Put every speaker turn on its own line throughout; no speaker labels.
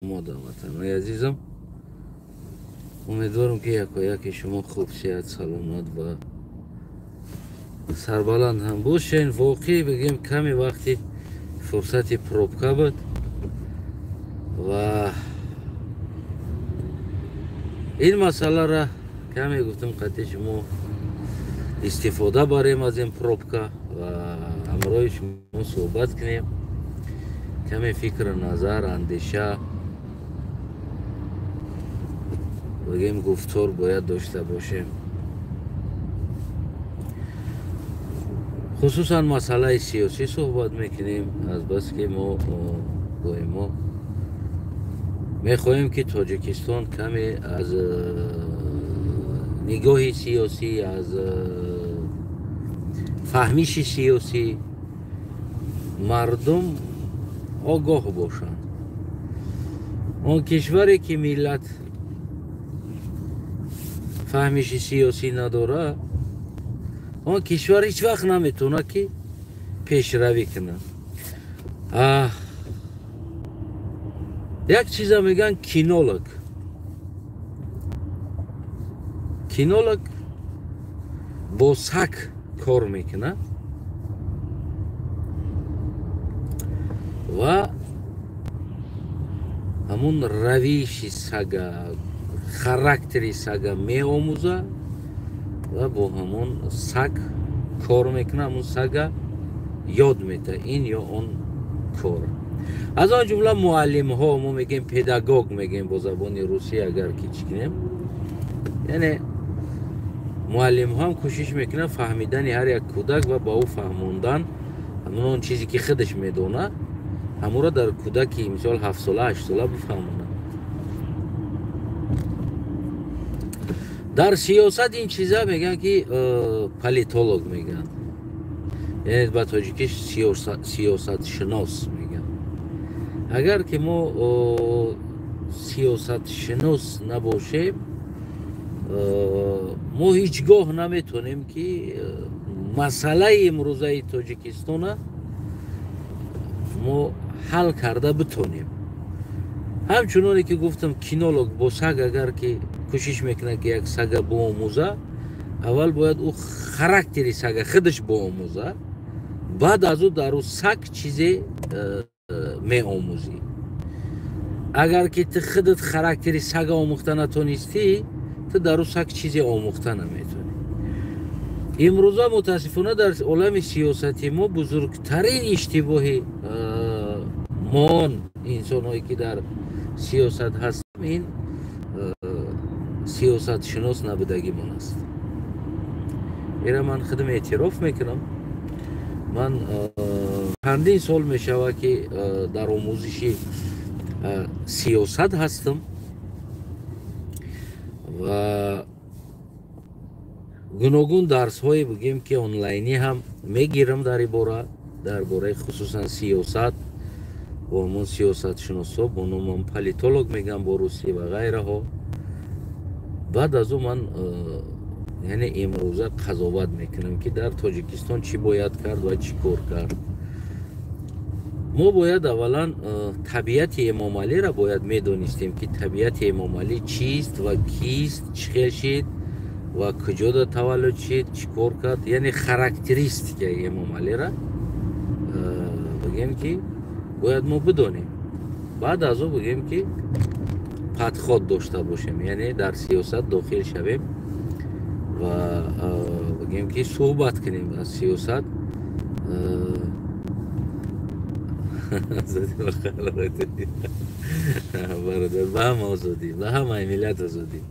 Ҳамватанои азизам, умедворам, ки якояки шумо хуб, сеҳат, саломат ва сарбаланд ҳам бошен. Воқеъ бигем, каме вақти фурсати пробка буд ва ин масъалара каме гуфтам, қатъи шумо истифода барем аз ин пробка ва ҳамроҳи шумо суҳбат кунем, каме фикру назар, андеша, бигем, гуфтор бояд дошта бошем. Хусусан масъалаи сиёсӣ суҳбат мекунем, азбаски мо доимо мехоҳем, ки Тоҷикистон каме аз нигоҳи сиёсӣ, аз фаҳмиши сиёсӣ мардум огоҳ бошанд. Он кишваре ки миллат фаҳмиши сиёсӣ надорад, он кишвар ҳеҷ вақт наметавонад, ки пешравӣ кунад. Як чиза мегӯянд кинолог. Кинолог бо саг кор мекунад ва ҳамун равиши сага, характери сага меомӯзад ва бо ҳамон саг кор мекунад, ҳамун сага ёд метаҳад ин ё он кор. Аз он ҷумла муаллимҳо, мо мегӯем педагог, мегӯем бо забони русӣ, агар ки чӣ кунем, яъне муаллимҳо ҳам кӯшиш мекунанд фаҳмидани ҳар як кӯдак ва ба ӯ фаҳмондан ҳамон он чизе ки худаш медонад, ҳамонро дар кӯдаки, мисол, 7-сола, 8-сола бифаҳмонад. Дар сиёсат ин чиза мегӯянд, ки политолог мегӯянд, яъне ба тоҷикӣ сиёсатшинос мегӯянд. Агар ки мо сиёсатшинос набошем, мо ҳеҷ гоҳ наметавонем, ки масъалаи имрӯзаи Тоҷикистона мо ҳал карда битонем. Ҳамчуноне ки гуфтам, кинолог бо саг агар ки кӯшиш мекунад, ки як сага боомӯза, аввал бояд ӯ характери сага худаш боомӯза, баъд аз ӯ дар ӯ саг чизе меомӯзӣ. Агар ки ту худат характери сага омӯхта натонистӣ, ту дар ӯ саг чизе омӯхта наметавонӣ. Имрӯза, мутаассифона, дар олами сиёсати мо бузургтарин иштибоҳи моон, инсонҳое ки дар сиёсат ҳастем, ин сиёсатшинос набудагимон аст. Ира ман худам эътироф мекунам. Ман чандин сол мешавад, ки дар омӯзиши сиёсат ҳастам ва гуногун дарсҳое, бигем, ки онлайнӣ ҳам мегирам дар ин бора, дар бораи хусусан сиёсат, бо ҳамон сиёсатшиносҳо, бо номам политолог мегӯям бо русӣ ва ғайраҳо. Баъд аз ӯ ман, яъне, имрӯза қазоват мекунам, ки дар Тоҷикистон чӣ бояд кард ва чӣ кор кард. Мо бояд аввалан табиати Эмомалиро бояд медонистем, ки табиати Эмомалӣ чист ва кист, чӣ хел шид ва куҷода таваллуд шид, чӣ кор кард, яъне характеристикаи Эмомалиро, бигем, ки бояд мо бидонем. Баъд аз ӯ, бигем, ки подход дошта бошем, яъне дар сиёсат дохил шавем ва, бигем, ки суҳбат кунем аз сиёсат. Бародар, ба ҳама озодӣ, ба ҳамаи миллат озодӣ.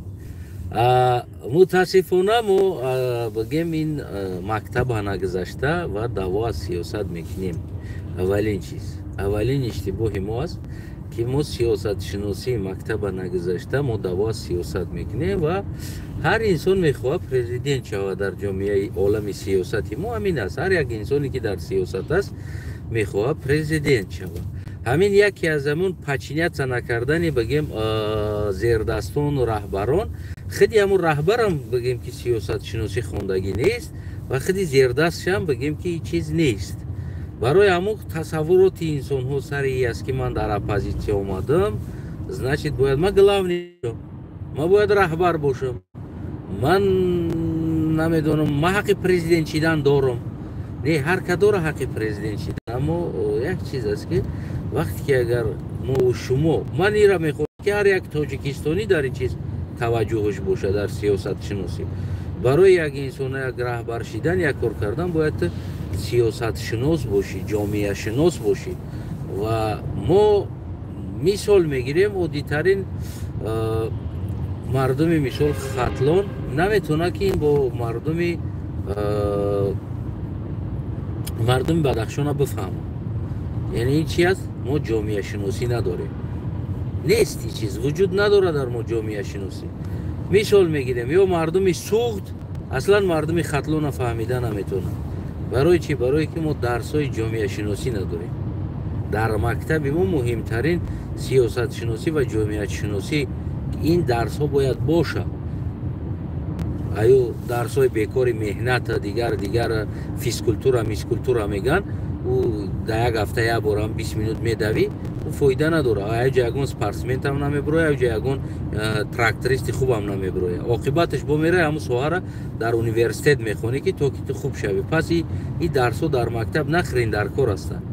Мутаассифона, мо, бигем, ин мактаба нагузашта ва даъво аз сиёсат мекунем. Аввалин чиз, аввалин иштибоҳи мо аст, ки мо сиёсатшиносии мактаба нагузашта, мо даъво аз сиёсат мекунем ва ҳар инсон мехоҳад президент шавад. Дар ҷомеаи олами сиёсати мо ҳамин аст: ҳар як инсоне ки дар сиёсат аст, мехоҳад президент шавад. Ҳамин яке аз ҳамун подчиняться накардани, бигем, зердастону раҳбарон. Худи ҳамун раҳбарам, бигем, ки сиёсатшиносӣ хондагӣ нест ва худи зердастшам, бигем, ки чиз нест. Барои ҳамун тасаввуроти инсонҳо сари аст, ки ман дар оппозитсия омадам. Значит, бояд ман главный, ман бояд раҳбар бошам, ман намедонам, ман ҳаққи президент шидан дорам. Не, ҳар кадора ҳаққи президент шидан, аммо як чиз аст, ки вақте ки агар мо шумо, ман ира мехоҳам, ки ҳар як тоҷикистонӣ дар ин чиз таваҷҷӯҳш бошад, дар сиёсатшиносӣ. Барои як инсон як раҳбар шидан, як кор кардан, бояд сиёсатшинос бошӣ, ҷомеашинос бошӣ. Ва мо мисол мегирем оддитарин мардуми, мисол, Хатлон наметавонад, ки ин бо мардуми Бадахшона бифаҳмад. Яъне ин чи аст? Мо ҷомеашиносӣ надорем, нест, ин чиз вуҷуд надорад дар мо, ҷомеашиносӣ. Мисол мегирем, ё мардуми Суғд аслан мардуми Хатлона фаҳмида наметавонад. Барои чӣ? Барое ки мо дарсҳои ҷомеашиносӣ надорем дар мактаби мо. Муҳимтарин сиёсатшиносӣ ва ҷомеашиносӣ, ин дарсҳо бояд бошад. Аю дарсҳои бекори меҳната, дигар дигар, физкультура, мискультура меган, ӯ дар як ҳафта як борам 20 минут медавӣ, ӯ фоида надорад. Аяҷа ягон спортсментам намебироя, аҷа ягон трактористи хубам намебироя. Оқибаташ бо мераи, ҳамун соҳара дар университет мехонӣ, ки то ки ту хуб шавӣ. Пас и дарсҳо дар мактаб нахрен дар кор ҳастанд.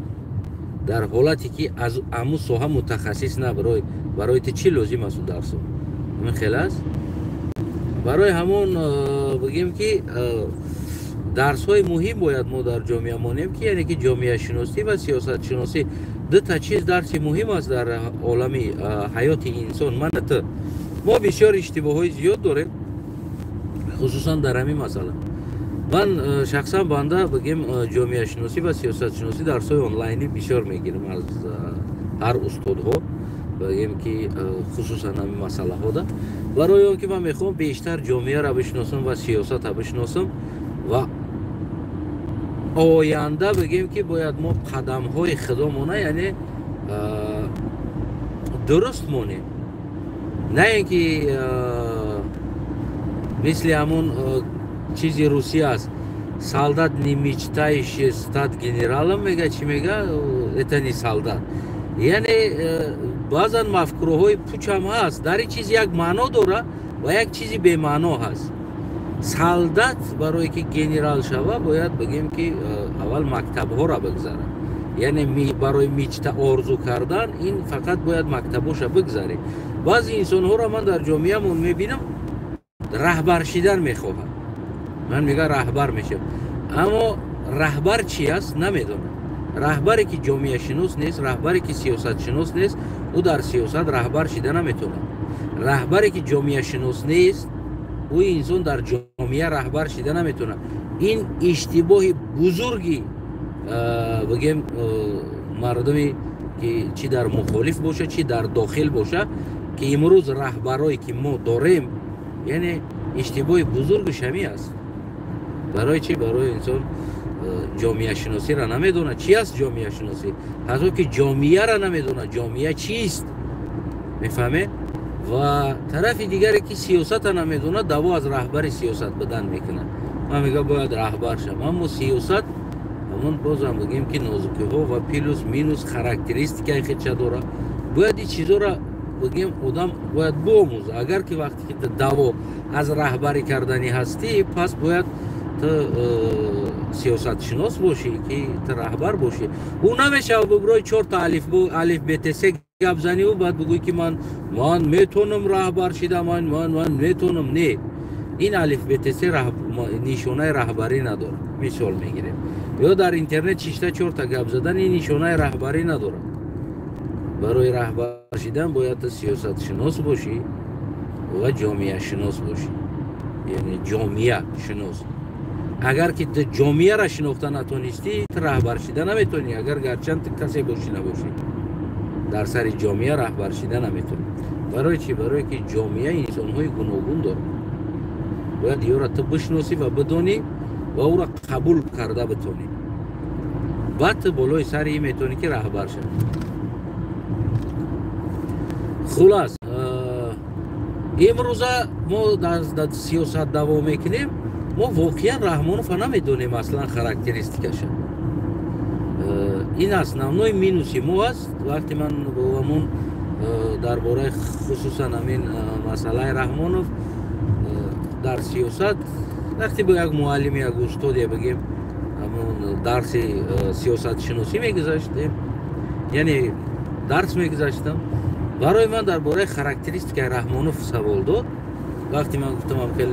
Дар ҳолате ки аз ҳамун соҳа мутахассис набирой, барои ту чӣ лозим аст ӯ дарсҳо? Ҳамин хел аст. Барои ҳамон бигем, ки дарсҳои муҳим бояд мо дар ҷомеа монем, ки яъне ки ҷомеашиносӣ ва сиёсатшиносӣ, дута чиз дарси муҳим аст дар олами ҳаёти инсон. Мана ту, мо бисёр иштибоҳҳои зиёд дорем, хусусан дар ҳамин масъала. Ман шахсан банда, бигем, ҷомеашиносӣ ва сиёсатшиносӣ дарсҳои онлайнӣ бисёр мегирам аз ҳар устодҳо, бигем ки хусусан ҳамин масъалаҳода, барои он ки ман мехоҳам бештар ҷомеаро бишиносам ва сиёсатро бишиносам. Ва оянда, бигем, ки бояд мо қадамҳои худомона, яъне, дуруст монем, на ин ки мисли ҳамон чизи Русия аст: «Солдат, не мечтающий стать генералом», мега, чӣ мега, «это не солдат». Яъне баъзан мафкураҳои пучам ҳаст. Дар ин чиз як маъно дора ва як чизи бемаъно ҳаст. Солдат барое ки генерал шава, бояд, бигем, ки аввал мактабҳоро бигзарад. Яъне барои мечта, орзу кардан, ин фақат бояд мактабҳоша бигзарӣ. Баъзе инсонҳоро ман дар ҷомеамон мебинам, раҳбар шидан мехоҳад. Ман мега, раҳбар мешавам, аммо раҳбар чи аст, намедонам. Раҳбаре ки ҷомеашинос нест, раҳбаре ки сиёсатшинос нест, ӯ дар сиёсат раҳбар шида наметавонад. Раҳбаре ки ҷомеашинос нест, ӯ инсон дар ҷомеа раҳбар шида наметавонад. Ин иштибоҳи бузурги, бигем, мардуме ки чӣ дар мухолиф боша, чӣ дар дохил боша, ки имрӯз раҳбарое ки мо дорем, яъне иштибоҳи бузургаш ҳамин аст. Барои чӣ? Барои инсон ҷомеашиносиро намедонад, чи аст ҷомеашиносӣ, ҳатто ки ҷомеаро намедонад, ҷомеа чист, мефаҳмед? Ва тарафи дигаре ки сиёсата намедонад, даъво аз раҳбари сиёсат будан мекунад. Ман мега, бояд раҳбар шавам, аммо сиёсат ҳамон бозам, бигем, ки нозукиҳо ва плюс, минус, характеристикаи худша дорад. Бояд ин чизоро, бигем, одам бояд биомӯза. Агар ки вақте ки ту даъво аз раҳбарӣ карданӣ ҳастӣ, пас бояд ту сиёсатшинос бошӣ, ки ту раҳбар бошӣ. Ӯ намешавад биброи чорта алиф бтс гап заниву баъд бигӯй, ки ман метонам раҳбар шида, ман метонам. Не, ин алиф бтс нишонаи раҳбарӣ надорад. Мисол мегирем, ё дар интернет шишта чорта гап задан, ин нишонаи раҳбарӣ надорад. Барои раҳбар шидан бояд ту сиёсатшинос бошӣ ва ҷомеашинос бошӣ, яъне ҷомеашинос. Агар ки ту ҷомеаро шинохта натонистӣ, ту раҳбар шида наметавонӣ. Агар гарчанд ту касе бошӣ, набошӣ, дар сари ҷомеа раҳбар шида наметавонӣ. Барои чӣ? Барое ки ҷомеа инсонҳои гуногун дорад. Бояд ёро ту бишносӣ ва бидонӣ ва ӯро қабул карда битонӣ, баъд ту болои сари ин метавонӣ, ки раҳбар шавӣ. Хулас, имрӯза мо дар сиёсат даъво мекунем, мо воқеан Раҳмонова намедонем, аслан характеристикаша. Ин основной минуси мо аст. Вақте ман бо ҳамон дар Дар бораи хусусан ҳамин масъалаи Раҳмонов дар сиёсат, вақте бо як муаллими, як устоде, бигем, ҳамон дарси сиёсатшиносӣ мегузаштем, яъне дарс мегузаштам, барои ман дар бораи характеристикаи Раҳмонов савол дод. Вақте ман гуфтам, хел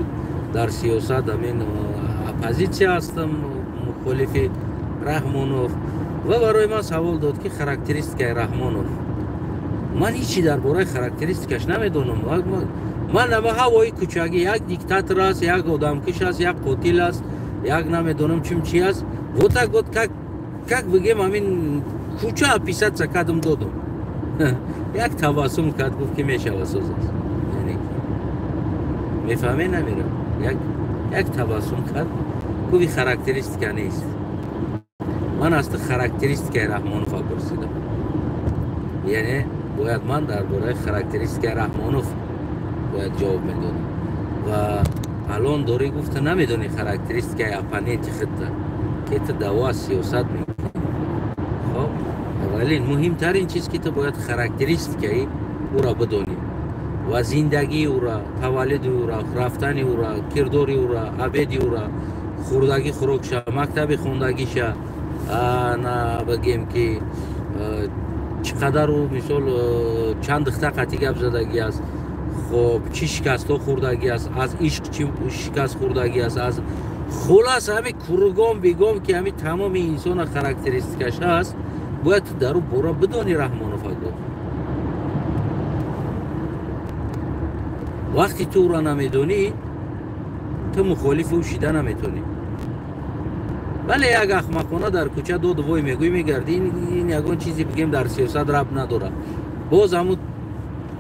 дар сиёсат ҳамин оппозитсия ҳастам, мухолифи Раҳмонов, ва барои ман савол дод, ки характеристикаи Раҳмонов. Ман ҳичи дар бораи характеристикаш намедонам. Ман ама ҳавои кӯчагӣ: як диктатор аст, як одамкиш аст, як қотил аст, як намедонам чим чи аст. Вот так вот, как бигем, ҳамин кӯча описаться кардам, додум. Як табассум кард, гуфт, ки мешава, соз аст. Мефаҳме, намерам. Як табассум кард, гуфт, характеристика нест. Ман аз ту характеристикаи Раҳмонова пурсидам, яъне бояд ман дар бораи характеристикаи Раҳмонов бояд ҷавоб медодам. Ва алон дорӣ, гуфта, намедонӣ характеристикаи оппоненти худта, ки ту даъво аз сиёсат мекунӣ. Хоб, аввалин муҳимтарин чиз, ки ту бояд характеристикаи ӯра бидонӣ ва зиндагии ӯра, таваллуди ӯра, рафтани ӯра, кирдори ӯра, обеди ӯра, хӯрдагӣ хӯрокша, мактаби хондагиша, на бигем, ки чӣ қадар ӯ, мисол, чанд духта қатӣ гап задагӣ аст, хоб, чӣ шикастҳо хӯрдагӣ аст, аз ишқ чӣ шикаст хӯрдагӣ аст, аз хулас ҳами кругом бигом, ки ҳами тамоми инсона характеристикаш ҳаст, бояд ту дар ӯ бора бидонӣ. Раҳмонов гуфт, вақте ту ӯро намедонӣ, ту мухолифи ӯ шида наметонӣ. Вале як ахмақона дар кӯча доду вой мегӯй, мегардӣ, ин ягон чизе, бигем, дар сиёсат рабт надорад. Боз ҳамун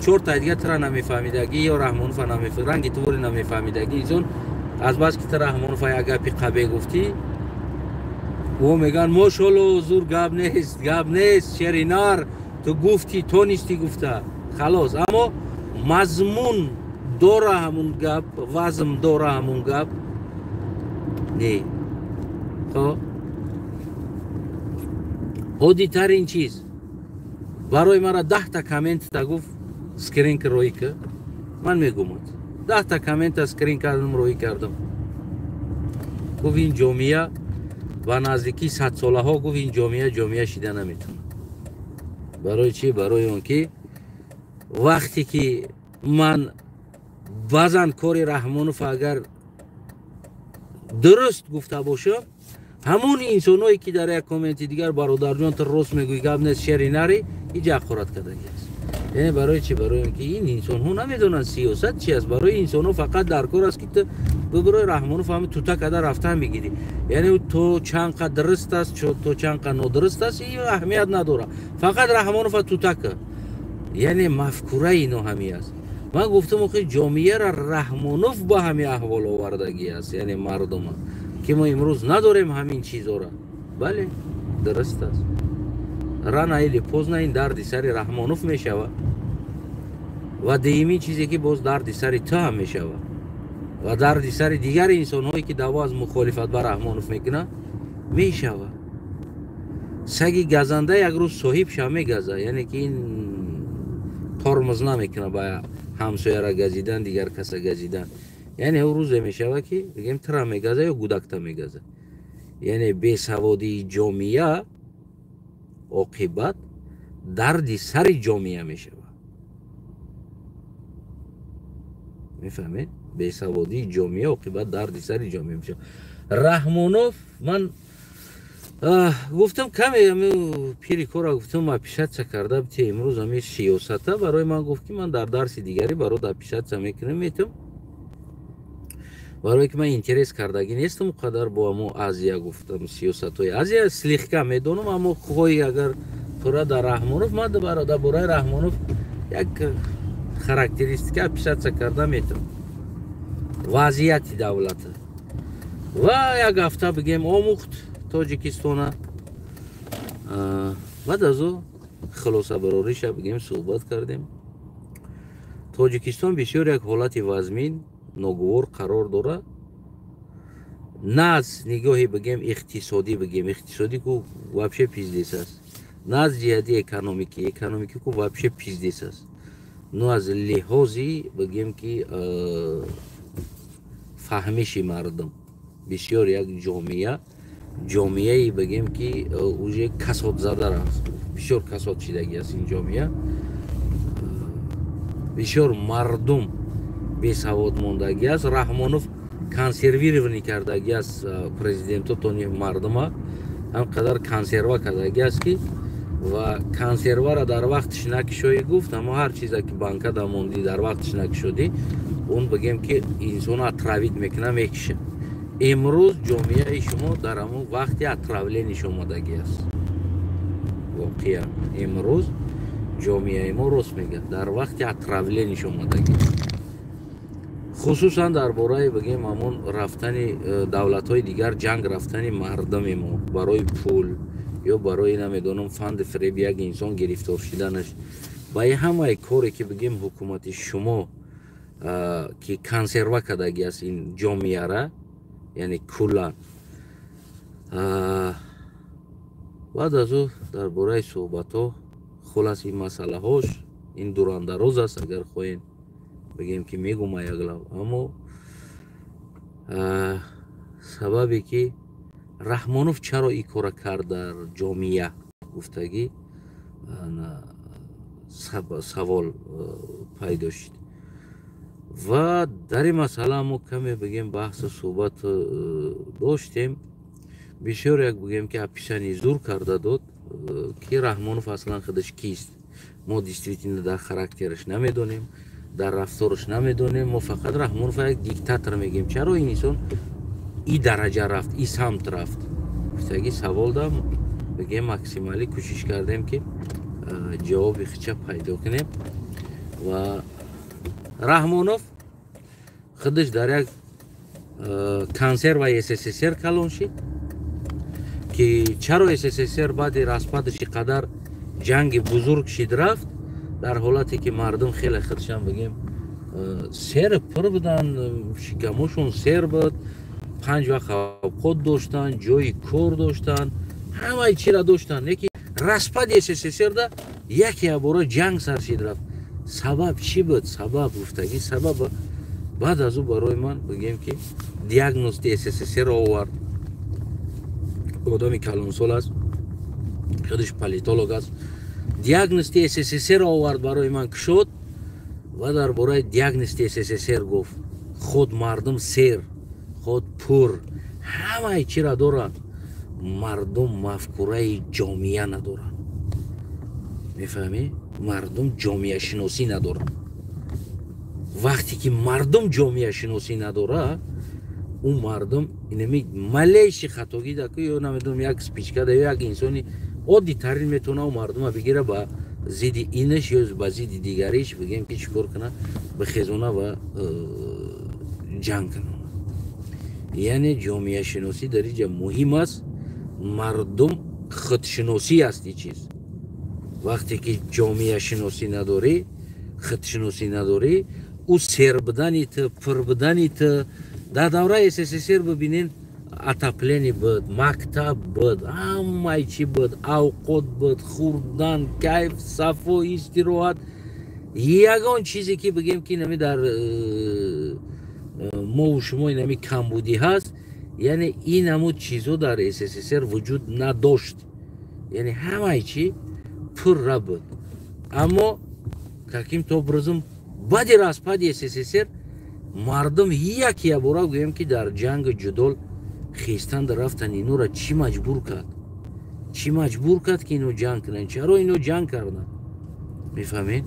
чорта дига тура намефаҳмидагӣ ё Раҳмонова намефаҳм, ранги тувори намефаҳмидагӣ инсон, аз бас ки ту Раҳмонова як гапи қабе гуфтӣ, о мегӯянд: «Мошолло, зур, гап нест, гап нест, шери нар, ту гуфтӣ, тонистӣ гуфта, халос». Аммо мазмун дора ҳамун гап, вазм дора ҳамун гап не. Хоб, оддитарин чиз, барои мара 10-та комментта гуфт, скрин роӣ ка, ман мегумад. 10-та коммента скрин кардам, роӣ кардам. Гуфт, ин ҷомеа ба наздикии садсолаҳо, гуфт, ин ҷомеа ҷомеа шида наметавонад. Барои чӣ? Барои он ки вақте ки ман баъзан кори Раҳмонов агар дуруст гуфта бошам, ҳамон инсоное ки дар як комменти дигар: «Бародарҷон, ту рост мегӯӣ, гап нест, шери нари», иҷа ҳақорат кардагӣ аст. Яъне барои чӣ? Барои он ки ин инсонҳо намедонанд, сиёсат чи аст. Барои инсонҳо фақат дар кор аст, ки ту бибирои Раҳмонов ҳами тута када рафтан бигирӣ. Яъне то чанд қа дуруст аст, то чанд қа нодуруст аст, ин аҳамият надорад, фақат Раҳмонова тута ка. Яъне мафкураи ино ҳами аст. Ман гуфтам, охи, ҷомеаро Раҳмонов ба ҳами аҳвол овардагӣ аст, яъне мардума, ки мо имрӯз надорем ҳамин чизора. Бале, дуруст аст, рано или поздно ин дарди сари Раҳмонов мешавад. Ва дуюмин чизе, ки боз дарди сари ту ҳам мешавад ва дарди сари дигари инсонҳое, ки даъво аз мухолифат ба Раҳмонов мекунанд, мешавад. Саги газанда як рӯз соҳиб ша мегаза, яъне ки ин тормоз намекунад ба ҳамсояра газидан, дигар каса газидан. Яъне ӯ рӯзе мешавад, ки, бигем, тура мегаза ё гудакта мегаза. Яъне бесаводии ҷомеа оқибат дарди сари ҷомеа мешавад. Мефаҳмед? Бесаводии ҷомеа оқибат дарди сари ҷомеа мешавад. Раҳмонов, ман гуфтам, каме пири кора гуфтам, описаться карда бите имрӯз ами сиёсата. Барои ман гуфт, ки ман дар дарси дигаре барот описаться мекунам, метам, барое ки ман интерес кардагӣ нестам қадар бо амо Азия. Гуфтам, сиёсатҳои Азия слегка медонам, аммо хоҳӣ агар тура дар Раҳмонов, ман дар бораи Раҳмонов як характеристика описаться карда метавонам, вазъияти давлата. Ва як ҳафта, бигем, омӯхт Тоҷикистона. Баъд аз ӯ хулосабарориша, бигем, суҳбат кардем. Тоҷикистон бисёр як ҳолати вазмин, ногувор қарор дорад, на аз нигоҳи, бигем, иқтисодӣ. Бигем, иқтисодӣ ку вообще пиздец аст, на аз ҷиҳати экономикӣ, экономикӣ ку вообще пиздец аст. Но аз лиҳози, бигем, ки фаҳмиши мардум, бисёр як ҷомеа, ҷомеае, бигем, ки уже касодзада аст, бисёр касод шидагӣ аст ин ҷомеа, бисёр мардум бесавод мондагӣ аст. Раҳмонов консервирование кардагӣ аст президентотони мардума, ҳам қадар консерва кардагӣ аст, ки ва консервара дар вақтиш накишоӣ, гуфт, аммо ҳар чизе ки банка да мондӣ, дар вақтиш накишодӣ, он, бигем, ки инсоно отравить мекуна, мекиша. Имрӯз ҷомеаи шумо дар ҳамон вақти отравление ш омадагӣ аст. Воқеан, имрӯз ҷомеаи мо, рост мегӯяд, дар вақти отравление ш омадагӣ, хусусан дар бораи, бигем, ҳамон рафтани давлатҳои дигар, ҷанг рафтани мардуми мо барои пул ё барои, намедонам, фанди фиреби як инсон гирифтор шиданаш ба ҳамаи коре, ки, бигем, ҳукумати шумо, ки консерва кардагӣ аст ин ҷомеара, яъне куллан. Баъд аз ӯ дар бораи суҳбатҳо, хулас, ин масъалаҳош ин дурандароз аст. Агар хоҳем, бигем, ки мегума яглав, аммо сабабе ки Раҳмонов чаро ин кора кард дар ҷомеа гуфтагӣ савол пайдо шуд ва дар ин масъала мо каме, бигем, баҳсу суҳбат доштем. Бисёр як, бигем, ки описание зур карда дод, ки Раҳмонов аслан худаш кист. Мо действительно дар характераш намедонем, дар рафтораш намедонем. Мо фақат Раҳмонов як диктатор мегӯем. Чаро ин инсон и дараҷа рафт, и самт рафт гуфтаги савол да, бигем, максималӣ кӯшиш кардем, ки ҷавоби хича пайдо кунем. Ва Раҳмонов худаш дар як консерваи СССР калон шид, ки чаро СССР баъди распад аш қадар ҷанги бузург шид рафт, дар ҳолате ки мардум хеле худшам, бигем, сер пур буданд, шикамошон сер буд, панҷ вақт авқот доштанд, ҷои кор доштанд, ҳамаи чира доштанд. Лекин распад и СССР да яке ябора ҷанг сар шид рафт. Сабаб чӣ буд? Сабаб гуфтагӣ, сабаб баъд аз ӯ барои ман, бигем, ки диагнози СССР овард. Одами калонсол аст, худаш политолог аст. Диагнози СССР овард, барои ман кушод ва дар бораи диагнози СССР гуфт: худ мардум сер, худ пур, ҳамаи чира доранд, мардум мафкураи ҷомеа надоранд. Мефаҳмӣ? Мардум ҷомеашиносӣ надоранд. Вақте ки мардум ҷомеашиносӣ надорад, ӯ мардум инами малейший хатогӣ даку ё, намедонам, як спичка да ё як инсони оддитарин метавона ӯ мардума бигира, ба зидди инаш ё ба зидди дигариш, бигем, ки чӣ кор куна, бихезона ва ҷанг кунона. Яъне ҷомеашиносӣ дар инҷа муҳим аст. Мардум худшиносӣ аст ин чиз. Вақте ки ҷомеашиносӣ надорӣ, худшиносӣ надорӣ, ӯ сер будани ту, пур будани ту. Дар давраи СССР бибинен, отопление буд, мактаб буд, ҳамаи чӣ буд, авқот буд, хӯрдан, кайф, сафо, истироҳат. Ягон чизе ки, бигем, ки нами дар мову шумо инами камбудӣ ҳаст, яъне ин ҳамун чизо дар СССР вуҷуд надошт. Яъне ҳамаи чӣ пурра буд. Аммо каким-то образом баъди распад и СССР мардум як ябора, гӯем, ки дар ҷанги ҷудол хестанд, рафтан. Инора чӣ маҷбур кард? Чӣ маҷбур кард, ки ино ҷанг кунанд? Чаро ино ҷанг карданд? Мефаҳмед?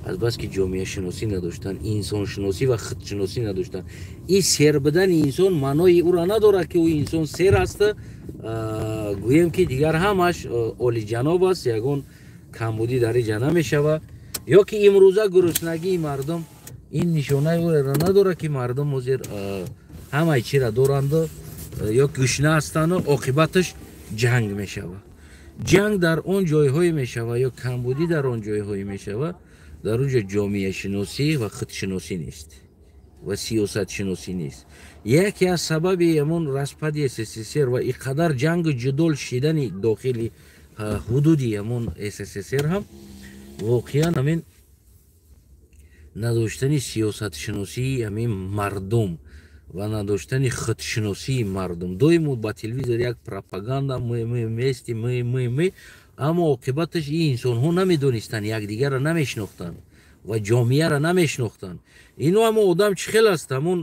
Азбаски ҷомеашиносӣ надоштанд, инсоншиносӣ ва худшиносӣ надоштанд. Ин сер будани инсон маънои ӯро надорад, ки ӯ инсон сер аст, гӯем, ки дигар ҳамаш олиҷаноб аст, ягон камбудӣ дар иҷа намешавад. Ё ки имрӯза гуруснагии мардум ин нишонаи ӯро надорад, ки мардум ҳозир ҳамаи чира доранду ё гушна ҳастанду оқибаташ ҷанг мешавад. Ҷанг дар он ҷойҳое мешавад ё камбудӣ дар он ҷойҳое мешавад, дар он ҷо ҷомеашиносӣ ва худшиносӣ нест ва сиёсатшиносӣ нест. Яке аз сабаби ҳамон распад и СССР ва ин қадар ҷангу ҷудол шидани дохили ҳудуди ҳамон СССР ҳам воқеан ҳамин. Надоштани сиёсатшиносии ҳамин мардум ва надоштани худшиносии мардум. Доимо ба телевизор як пропаганда, мы вместе, мы, аммо оқибаташ ин инсонҳо намедонистанд, якдигарро намешинохтанд ва ҷомеаро намешинохтанд. Ино ҳамо одам чӣ хел аст? Ҳамун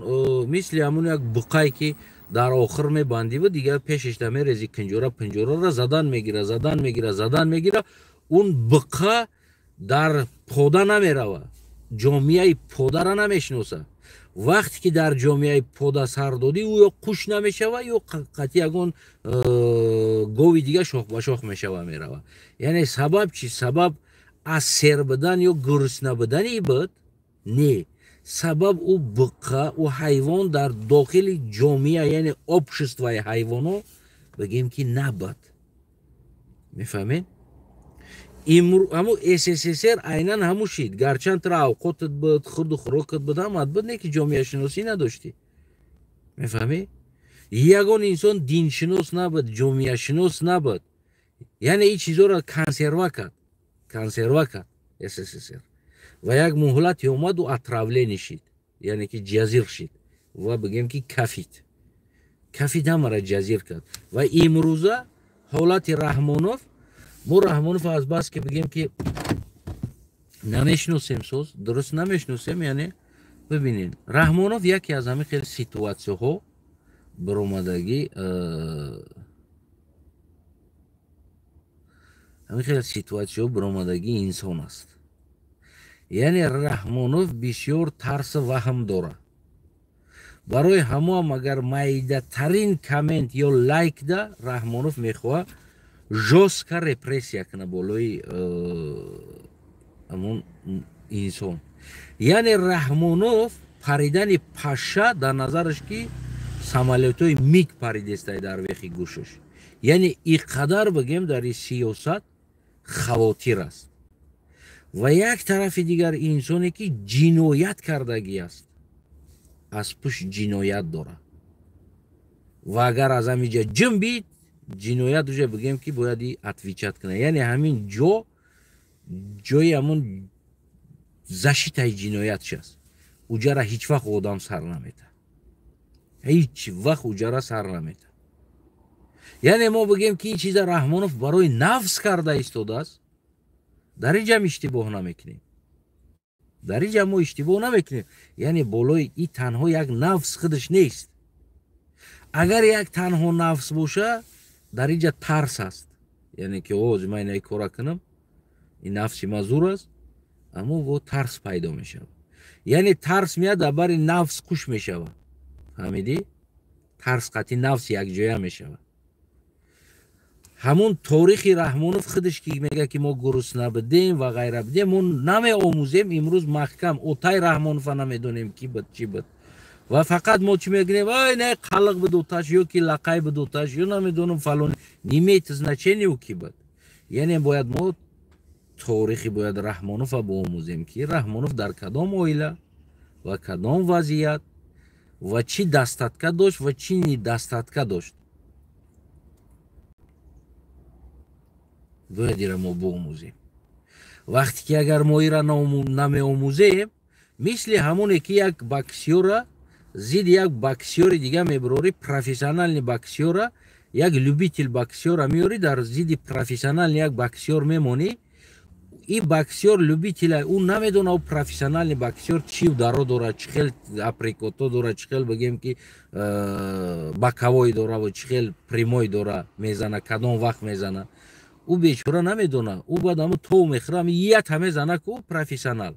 мисли ҳамун як буқае, ки дар охир мебандиву дигар пешашда мерези, кинҷора пинҷораро задан мегира, задан мегира, задан мегира. Он буқа дар пода намерава, ҷомеаи подара намешиноса. Вақте ки дар ҷомеаи пода сар додӣ, ӯ ё қуш намешава, ё қатъи ягон гови дига шох ба шох мешава, мерава. Яъне сабаб чи? Сабаб аз сер будан ё гурусна будани буд? Не, сабаб ӯ буққа, ӯ ҳайвон дар дохили ҷомеа, яъне обществои ҳайвоно, бигем ки, набуд. Мефаҳмед? Ҳамун СССР айнан ҳамун шид. Гарчанд тра авқотат буд, хурду хӯрокат буд, ҳамат буд, не ки ҷомеашиносӣ надоштӣ. Мефаҳмӣ? Ягон инсон диншинос набуд, ҷомеашинос набуд. Яъне ин чизоро консерва кард, консерва кард СССР. Ва як муҳлате омаду отравление шид, яъне ки ҷазир шид ва бигем ки кафид, кафид, ҳамара ҷазир кард. Ва имрӯза ҳолати Раҳмонов, мо Раҳмонов аз бас ки, бигем ки, намешиносем, соз дуруст намешиносем. Яъне бибинед, Раҳмонов яке аз ҳамин хел ситуатсияҳо баромадагӣ, ҳамин хел ситуатсияҳо баромадагӣ инсон аст. Яъне Раҳмонов бисёр тарсу ваҳм дорад. Барои ҳамоам агар майдатарин коммент ё лайк да, Раҳмонов мехоҳад жёстко репрессия кунад болои ҳамон инсон. Яъне Раҳмонов паридани паша дар назараш, ки самолётҳои МиГ паридестай дар вехи гӯшаш. Яъне и қадар, бигем, дар ин сиёсат хавотир аст. Ва як тарафи дигар, инсоне ки ҷиноят кардагӣ аст, аз пушт ҷиноят дорад ва агар аз ҳамиҷа ҷунбид, ҷиноят уже, бигем ки, бояд отвечать кунад. Яъне ҳамин ҷо ҷои ҳамун защитаи ҷиноятш аст. Уҷара ҳеҷ вақт одам сар намета, ҳеҷ вақт уҷара сар намета. Яъне мо бигем ки ин чиза Раҳмонов барои нафс карда истодааст, дар ин ҷам иштибоҳ намекунем, дар ин ҷам мо иштибоҳ намекунем. Яъне болои и танҳо як нафс худаш нест. Агар як танҳо нафс боша, дар ин ҷа тарс аст, яъне ки ози ман инаи кора кунам, ин нафси ма зур аст, аммо во тарс пайдо мешавад. Яъне тарс меяд, дар бари нафс қуш мешавад. Фаҳмидӣ? Тарс қатъи нафс якҷоя мешавад. Ҳамун торихи Раҳмонов худаш ки мегӯяд, ки мо гурусна будем ва ғайра будем, мо намеомӯзем. Имрӯз маҳкам отай Раҳмонова намедонем, ки буд, чӣ буд. Ва фақат мо чӣ мегӯем? Ай, не, қалиқ буд оташ, ё ки лақай буд оташ, ё намедонам, фалон. Не имеет значения, ӯ ки буд. Яъне бояд мо торихи бояд Раҳмонова биомӯзем, ки Раҳмонов дар кадом оила ва кадом вазъият ва чӣ достатка дошт ва чӣ недостатка дошт. Бояд ира мо биомӯзем. Вақте ки агар мо ира намеомӯзем, мисли ҳамоне ки як боксёра зидди як боксёри дига мебирорӣ, профессиональный боксёра, як любитель боксёра меёрӣ, дар зидди профессиональный як боксёр мемонӣ. И боксёр любителя, ӯ намедона, ӯ профессиональный боксёр чӣ ударо дорад, чӣ хел апперкото дорад, чӣ хел, бигем ки, боковой дора ва чӣ хел прямой дора мезана, кадом вақт мезана. Ӯ бечора намедона. Ӯ баъд ҳамун тов мехӯра, ҳами ята мезана ку профессионал.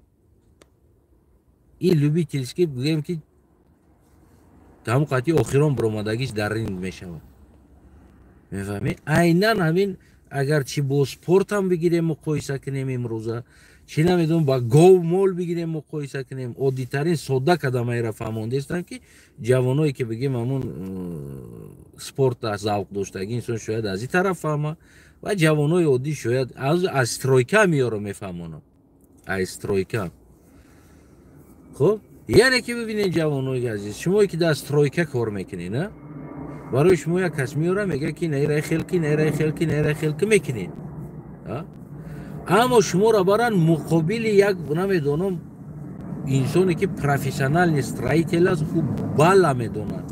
И любительский, бигем ки, ҳамун қатъи охирон баромадагиш дар ринг мешавад. Мефаҳмӣ? Айнан ҳамин. Агар чӣ бо спортам бигирем, муқоиса кунем имрӯза, чӣ намедонам, ба гов мол бигирем, муқоиса кунем, оддитарин содда кадамаеро фаҳмондестам, ки ҷавоное ки, бигем, ҳамун спорта завқ доштагӣ инсон шояд аз ин тараф фаҳма ва ҷавонои оддӣ шояд аз стройка меёро мефаҳмонам, аз стройка. Хуб, яъне ки бибинед, ҷавонои азиз, шумое ки дар стройка кор мекунед, а барои шумо як кас меёра, мега ки наира хел ки, наира хел ки, наира хел ки мекунед, аммо шуморо баран муқобили як, намедонам, Инсоне ки профессиональный строитель аст, ӯ бала медонад,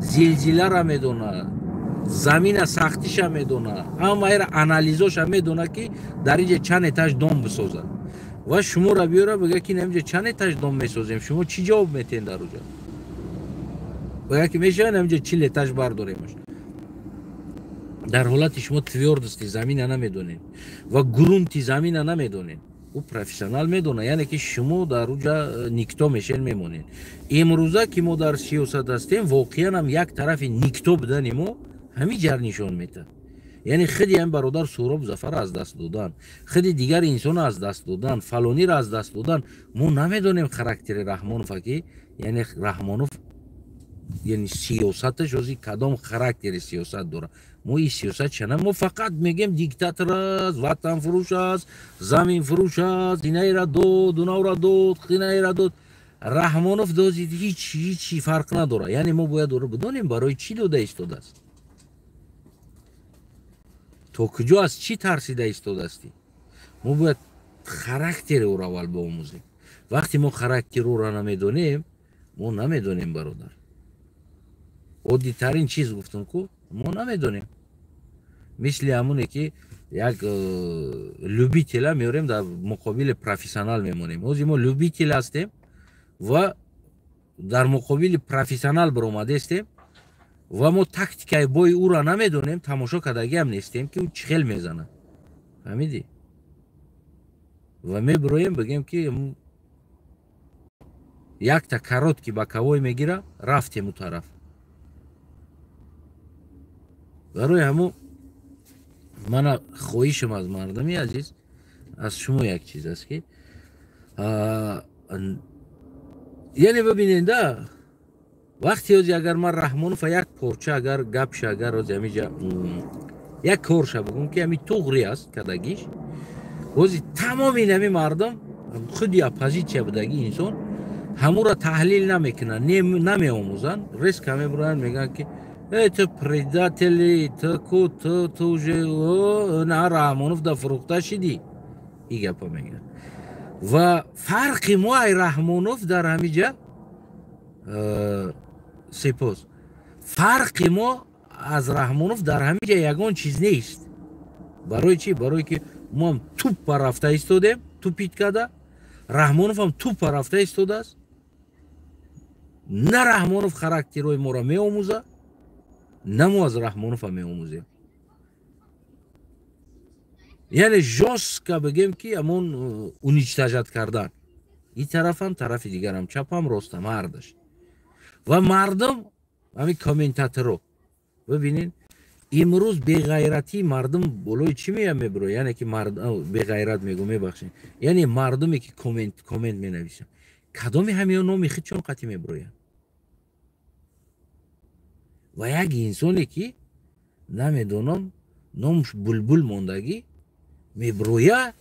зилзилара медонад, замина сахтиша медонад, ҳамаира анализоша медонад, ки дар инҷа чанд этаж дом бисозад. Ва шуморо биёра, бигӯяд, ки инҷа чанд этаж дом месозем, шумо чӣ ҷавоб метиҳед дар уҷа? Бигӯяд, ки мешавад инҷа 40 этаж бардоремаш. Дар ҳолати шумо твёрдости замина намедонед ва грунти замина намедонед. Ӯ профессионал медонад, яъне ки шумо дар уҷа никто мешен, мемонед. Имрӯза ки мо дар сиёсат ҳастем, воқеан ҳам як тарафи никто будани мо ҳамин ҷар нишон метаҳад. Яъне худи ҳамин бародар Суҳроб Зафар аз даст додан, худи дигар инсон аз даст додан, фалониро аз даст додан. Мо намедонем характери Раҳмонова, ки яъне Раҳмонов, яъне сиёсаташ ози кадом характери сиёсат дорад. Мо ин сиёсат чана, мо фақат мегем, диктатор аст, ватанфурӯш аст, заминфурӯш аст, инаира дод, унаро дод, инаира дод. Раҳмонов дозид, ҳеҷ ҳечи фарқ надорад. Яъне мо бояд ӯро бидонем, барои чӣ дода истодааст, то куҷо, аз чӣ тарсида истодаастӣ. Мо бояд характери ӯро аввал биомӯзем. Вақте мо характери ӯро намедонем, мо намедонем, бародар. Оддитарин чиз гуфтам ку, мо намедонем. Мисли ҳамоне ки як любителя меорем, дар муқобили профессионал мемонем. Ҳозир мо любитель ҳастем ва дар муқобили профессионал баромадаистем ва мо тактикаи бои ӯро намедонем, тамошо кардагиам нестем, ки ӯ чӣ хел мезанад, фаҳмидӣ? Ва мебироем, бигем, ки якта короткий боковой мегира, рафтем ӯ тараф. Барои ҳамун мана хоҳишам аз мардами азиз, аз шумо як чиз аст, ки яъне бибинед, вақте ози агар ман Раҳмонова як порча агар гапша, агар ози ҳамиҷа як корша бигӯм, ки ҳами туғри аст кардагиш, ози тамоми ин мардум, худи оппозитсия будаги инсон, ҳамуро таҳлил намекунанд, намеомӯзанд, резко мебуранд, мегӯянд, ки э, ту предатели, ту ку, ту уже на Раҳмонов да фурӯхта шидӣ. И гапа мегӯянд. Ва фарқи мо ай Раҳмонов дар ҳамиҷа, сипос, фарқи мо аз Раҳмонов дар ҳамиҷа ягон чиз нест. Барои чӣ? Барое ки моам туппа рафта истодем, тупить карда, Раҳмоновам туппа рафта истодааст. На Раҳмонов характерҳои моро меомӯзад, на мо аз Раҳмонова меомӯзем. Яъне жёстко бигем, ки ҳамон уничтожать кардан и тарафам, тарафи дигарам, чапам, ростам, ҳардаш. Ва мардум, ҳамин комментаторо бибинед, имрӯз беғайратии мардум болои чӣ мея мебиро? Яъне ки беғайрат мегӯ, мебахшед, яъне мардуме ки коммент менависанд, кадоми ҳамиё номи худшон қатъӣ мебироянд. Ва як инсоне ки намедонам, номш Булбул мондагӣ, мебироя,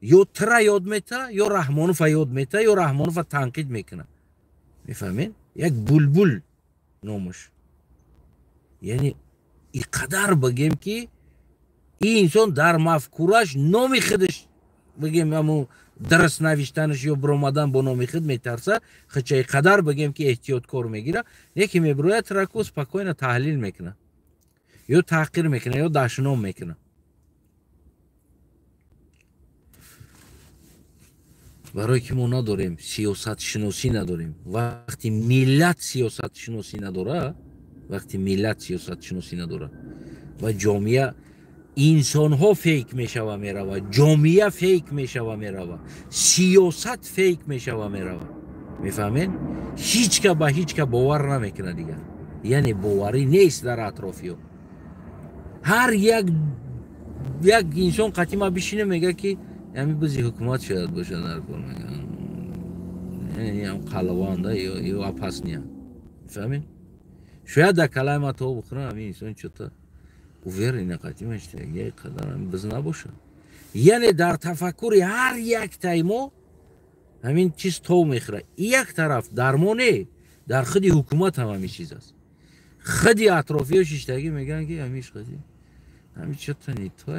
ё тира ёд мета, ё Раҳмонова ёд мета, ё Раҳмонова танқид мекунад, мефаҳмед? Як Булбул номаш. Яъне и қадар бигем, ки ин инсон дар мафкураш номи худаш, бигем, ҳамун дарс навиштанаш ё биромадан бо номи худ метарса. Хича и қадар, бигем, ки эҳтиёткор мегира, яке мебирояд, траку спокойно таҳлил мекунад, ё таҳқир мекунад, ё дашном мекунад. Барое ки мо надорем, сиёсатшиносӣ надорем. Вақти миллат сиёсатшиносӣ надора, вақти миллат сиёсатшиносӣ надора ва ҷомеа, инсонҳо фейк мешава мерава, ҷомеа фейк мешава мерава, сиёсат фейк мешава мерава, мефаҳмед? Ҳеҷ ка ба ҳеҷ ка бовар намекунад дигар, яъне боварӣ нест дар атрофиё. Ҳар як инсон қатима бишина, мега, ки ҳами бизи ҳукумат шояд бошад дар кор, мегӯям, қалаванда ё опасния, фаҳмед? Шояд дар калаи ма то бухӯрам, ҳамин инсон чё-то уверенно қатима қадар биз набошад. Яъне дар тафаккури ҳар яктаи мо ҳамин чиз тов мехӯрад. Як тараф дар мо не, дар худи ҳукумат ҳам ҳамин чиз аст. Худи атрофиё шиштагӣ мегӯянд, ки ҳамиш қати ҳами чё-то не то,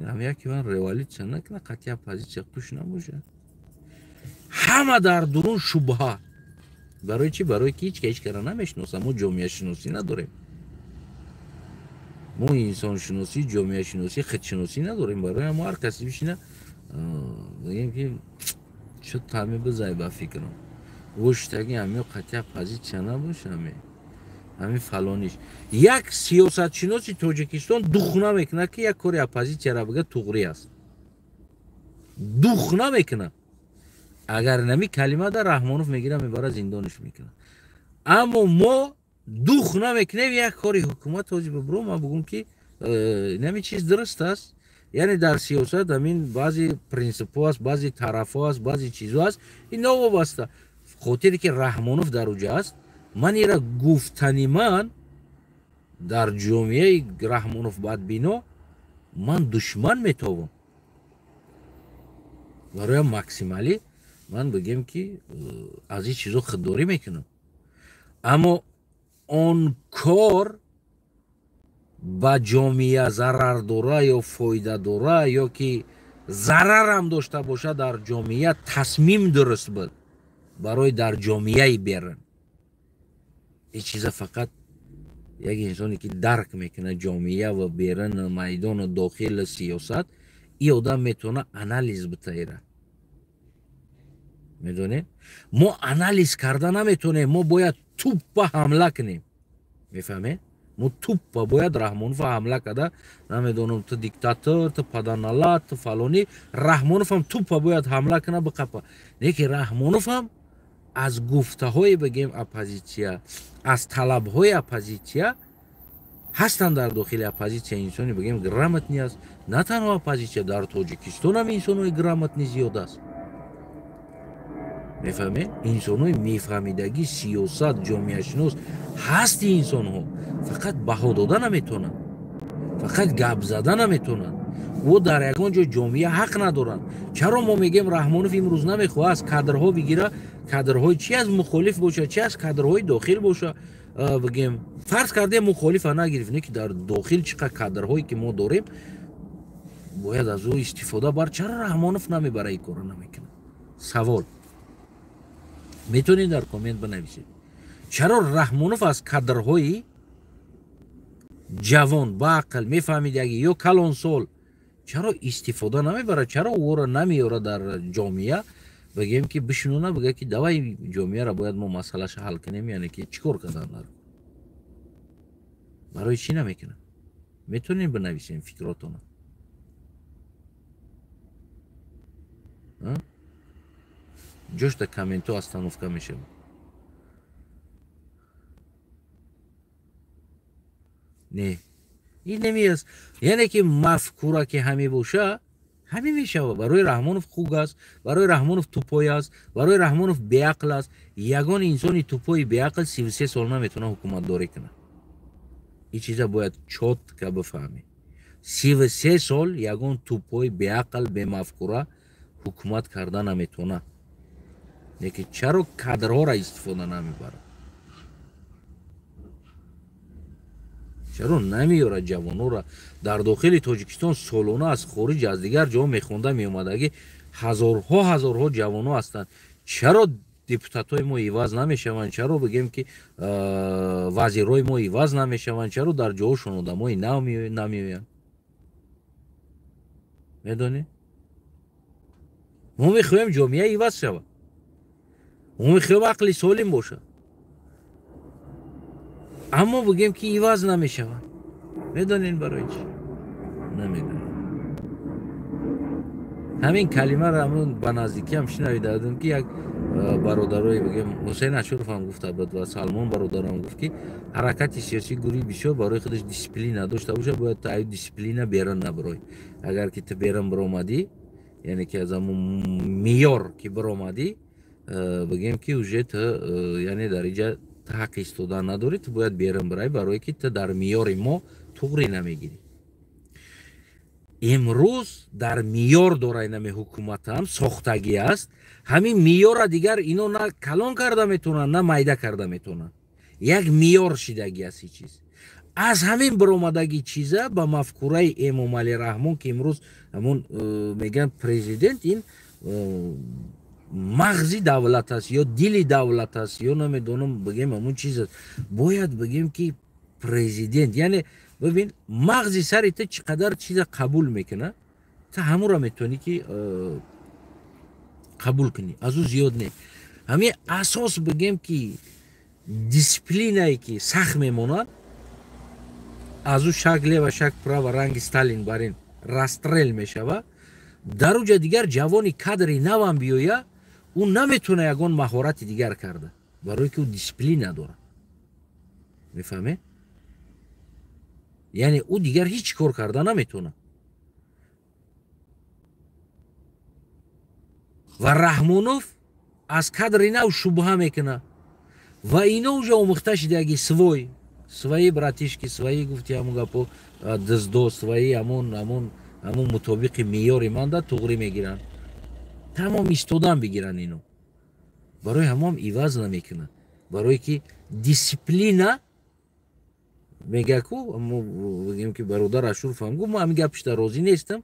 ҳам яки ман революция накунад, қатъи оппозитсия қуш набошад. Ҳама дар дурун шубҳа. Барои чӣ? Барои ки ҳеч ка ҳеч кара намешиносам. Мо ҷомеашиносӣ надорем, мо инсоншиносӣ, ҷомеашиносӣ, худшиносӣ надорем. Барои ҳамо ҳар касе бишина, бигем ки чо тами бизай ба фикрам гӯштаги ҳамиё қатъи оппозитсия набоша, ҳамин фалониш. Як сиёсатшиноси Тоҷикистон дух намекунад, ки як кори оппозитсияра бига туғрӣ аст, дух намекунад. Агар нами калима да Раҳмонов мегира, мебара, зиндониш мекунад. Аммо мо дух намекунем як кори ҳукумат ҳози бибро ман бугум, ки нами чиз дуруст аст. Яъне дар сиёсат ҳамин баъзе принсипҳо аст, баъзе тарафҳо аст, баъзе чизҳо аст. Ин новобаста хотире ки Раҳмонов дар уҷа аст, ман ира гуфтани ман дар ҷомеаи Раҳмонов бадбино ман душман метовам. Барои максималӣ ман бигем, ки аз ин чизо худдорӣ мекунам. Аммо он кор ба ҷомеа зарар дора ё фоида дора, ё ки зарарам дошта бошад дар ҷомеа, тасмим дуруст буд барои дар ҷомеаи берун. Ин чиза фақат як инсоне ки дарк мекунад ҷомеа ва берун, майдону дохили сиёсат, ин одам метавона анализ битаира. Медонед, мо анализ карда наметавонем, мо бояд туппа ҳамла кунем. Мефаҳмед? Мо туппа бояд Раҳмонова ҳамла карда, намедонам, ту диктатор, ту паданалат, ту фалонӣ. Раҳмоновам туппа бояд ҳамла кунад, биқапа. Не ки Раҳмоновам аз гуфтаҳои, бигем, оппозитсия, аз талабҳои оппозитсия ҳастанд. Дар дохили оппозитсия инсони, бигем, грамотный аст. На танҳо оппозитсия, дар Тоҷикистон ҳам инсонҳои грамотный зиёд аст. Мефаҳмед? Инсонҳои мефаҳмидагӣ сиёсат, ҷомеашинос ҳасти. Инсонҳо фақат баҳо дода наметавонанд, фақат гап зада наметавонанд. Ӯ дар ягон ҷо ҷомеа ҳақ надоранд. Чаро мо мегӯем, Раҳмонов имрӯз намехоҳад аз кадрҳо бигира? Кадрҳои чи аз мухолиф боша, чи аз кадрҳои дохил боша. Бигем, фарз кардем, мухолифа нагирифт, не ки дар дохил чӣ қадр кадрҳое ки мо дорем, бояд аз ӯ истифода бар. Чаро Раҳмонов намебара, ин корро намекунад? Савол. Метавонед дар коммент бинависед, чаро Раҳмонов аз кадрҳои ҷавон, баақл, мефаҳмидаги ё калонсол чаро истифода намебарад? Чаро ӯро намеёрад дар ҷомеа, бигем ки бишинона, бигӯяд ки давай, ҷомеаро бояд мо масъалаша ҳал кунем? Яъне ки чӣ кор кардан дар барои чӣ намекунад? Метавонем бинависем фикротона. Ҷошта комментҳо остановка мешавад. Не, ин намеаст. Яъне ки мафкура ки ҳаме боша, ҳаме мешавад. Барои Раҳмонов хуг аст, барои Раҳмонов тупой аст, барои Раҳмонов беақл аст. Ягон инсони тупои беақл 33 сол наметавонад ҳукуматдорӣ кунад. Ин чиза бояд чётко бифаҳмед. 33 сол ягон тупои беақл, бемафкура ҳукумат карда наметавонад. Лекин чаро кадрҳоро истифода намебарад? Чаро намеёрад ҷавонҳоро? Дар дохили Тоҷикистон солона аз хориҷ, аз дигар ҷо мехонда меомадагӣ ҳазорҳо, ҳазорҳо ҷавонҳо ҳастанд. Чаро депутатҳои мо иваз намешаванд? Чаро, бигем, ки вазирҳои мо иваз намешаванд? Чаро дар ҷоҳошон одамои нав намеоянд? Медонед, мо мехоҳем ҷомеа иваз шавад, мо мехоҳем ақли солим бошад, аммо, бигем, ки иваз намешавад. Медонед барои чӣ? Намедонем. Ҳамин калимаро ҳамун ба наздикиам шинавида будем, ки як бародарое, бигем, Ҳусейн Ашуров ҳам гуфта буд ва Салмон бародарам гуфт, ки ҳаракати сиёсӣ гурӯҳи бисёр барои худаш дисциплина дошта бошад, бояд ту аю дисциплина берун набирой. Агар ки ту берун биромадӣ, яъне ки аз ҳамун меъёр ки биромадӣ, бигем ки уже ту, яъне дар инҷа ту ҳақ истодан надорӣ, ту бояд берун бирай, барое ки ту дар меъёри мо туғрӣ намегирӣ. Имрӯз дар меъёр дора инаме ҳукуматам сохтагӣ аст. Ҳамин меъёрра дигар ино на калон карда метавонанд, на майда карда метавонанд. Як меъёр шидагӣ аст. Ин чиз аз ҳамин биромадагӣ чиза ба мафкураи Эмомалӣ Раҳмон, ки имрӯз ҳамун мегӯянд президент, ин Мағзи давлат аст ё дили давлат аст, ё намедонам, бигем, ҳамун чиз аст. Бояд бигем, ки президент, яъне бибин, мағзи сари ту чӣ қадар чиза қабул мекунад, ту ҳамуро метавонӣ ки қабул кунӣ, аз ӯ зиёд не. Ҳамин асос, бигем, ки дисциплинае ки сахт мемонад, аз ӯ шаг лево, шаг право, ранги Сталин бар ин расстрел мешавад. Дар уҷа дигар ҷавони кадри навам биёя, ӯ наметавона ягон маҳорати дигар карда, барое ки ӯ дисциплина дорад, мефаҳмед? Яъне ӯ дигар ҳеҷ кор карда наметавонад. Ва Раҳмонов аз кадри нав шубҳа мекунад ва ино уже омӯхта шидаги, свой, свои братишки, свои, гуфти ҳамун гапо, диздо, свои, ҳамун мутобиқи меъёри манда туғрӣ мегиранд, тамом истодан бигиранд. Ино барои ҳамон иваз намекунад, барое ки дисциплина мега ку. Бигем, ки бародар Ашуров ҳам гуфт, мо ҳамин гапишда розӣ нестам.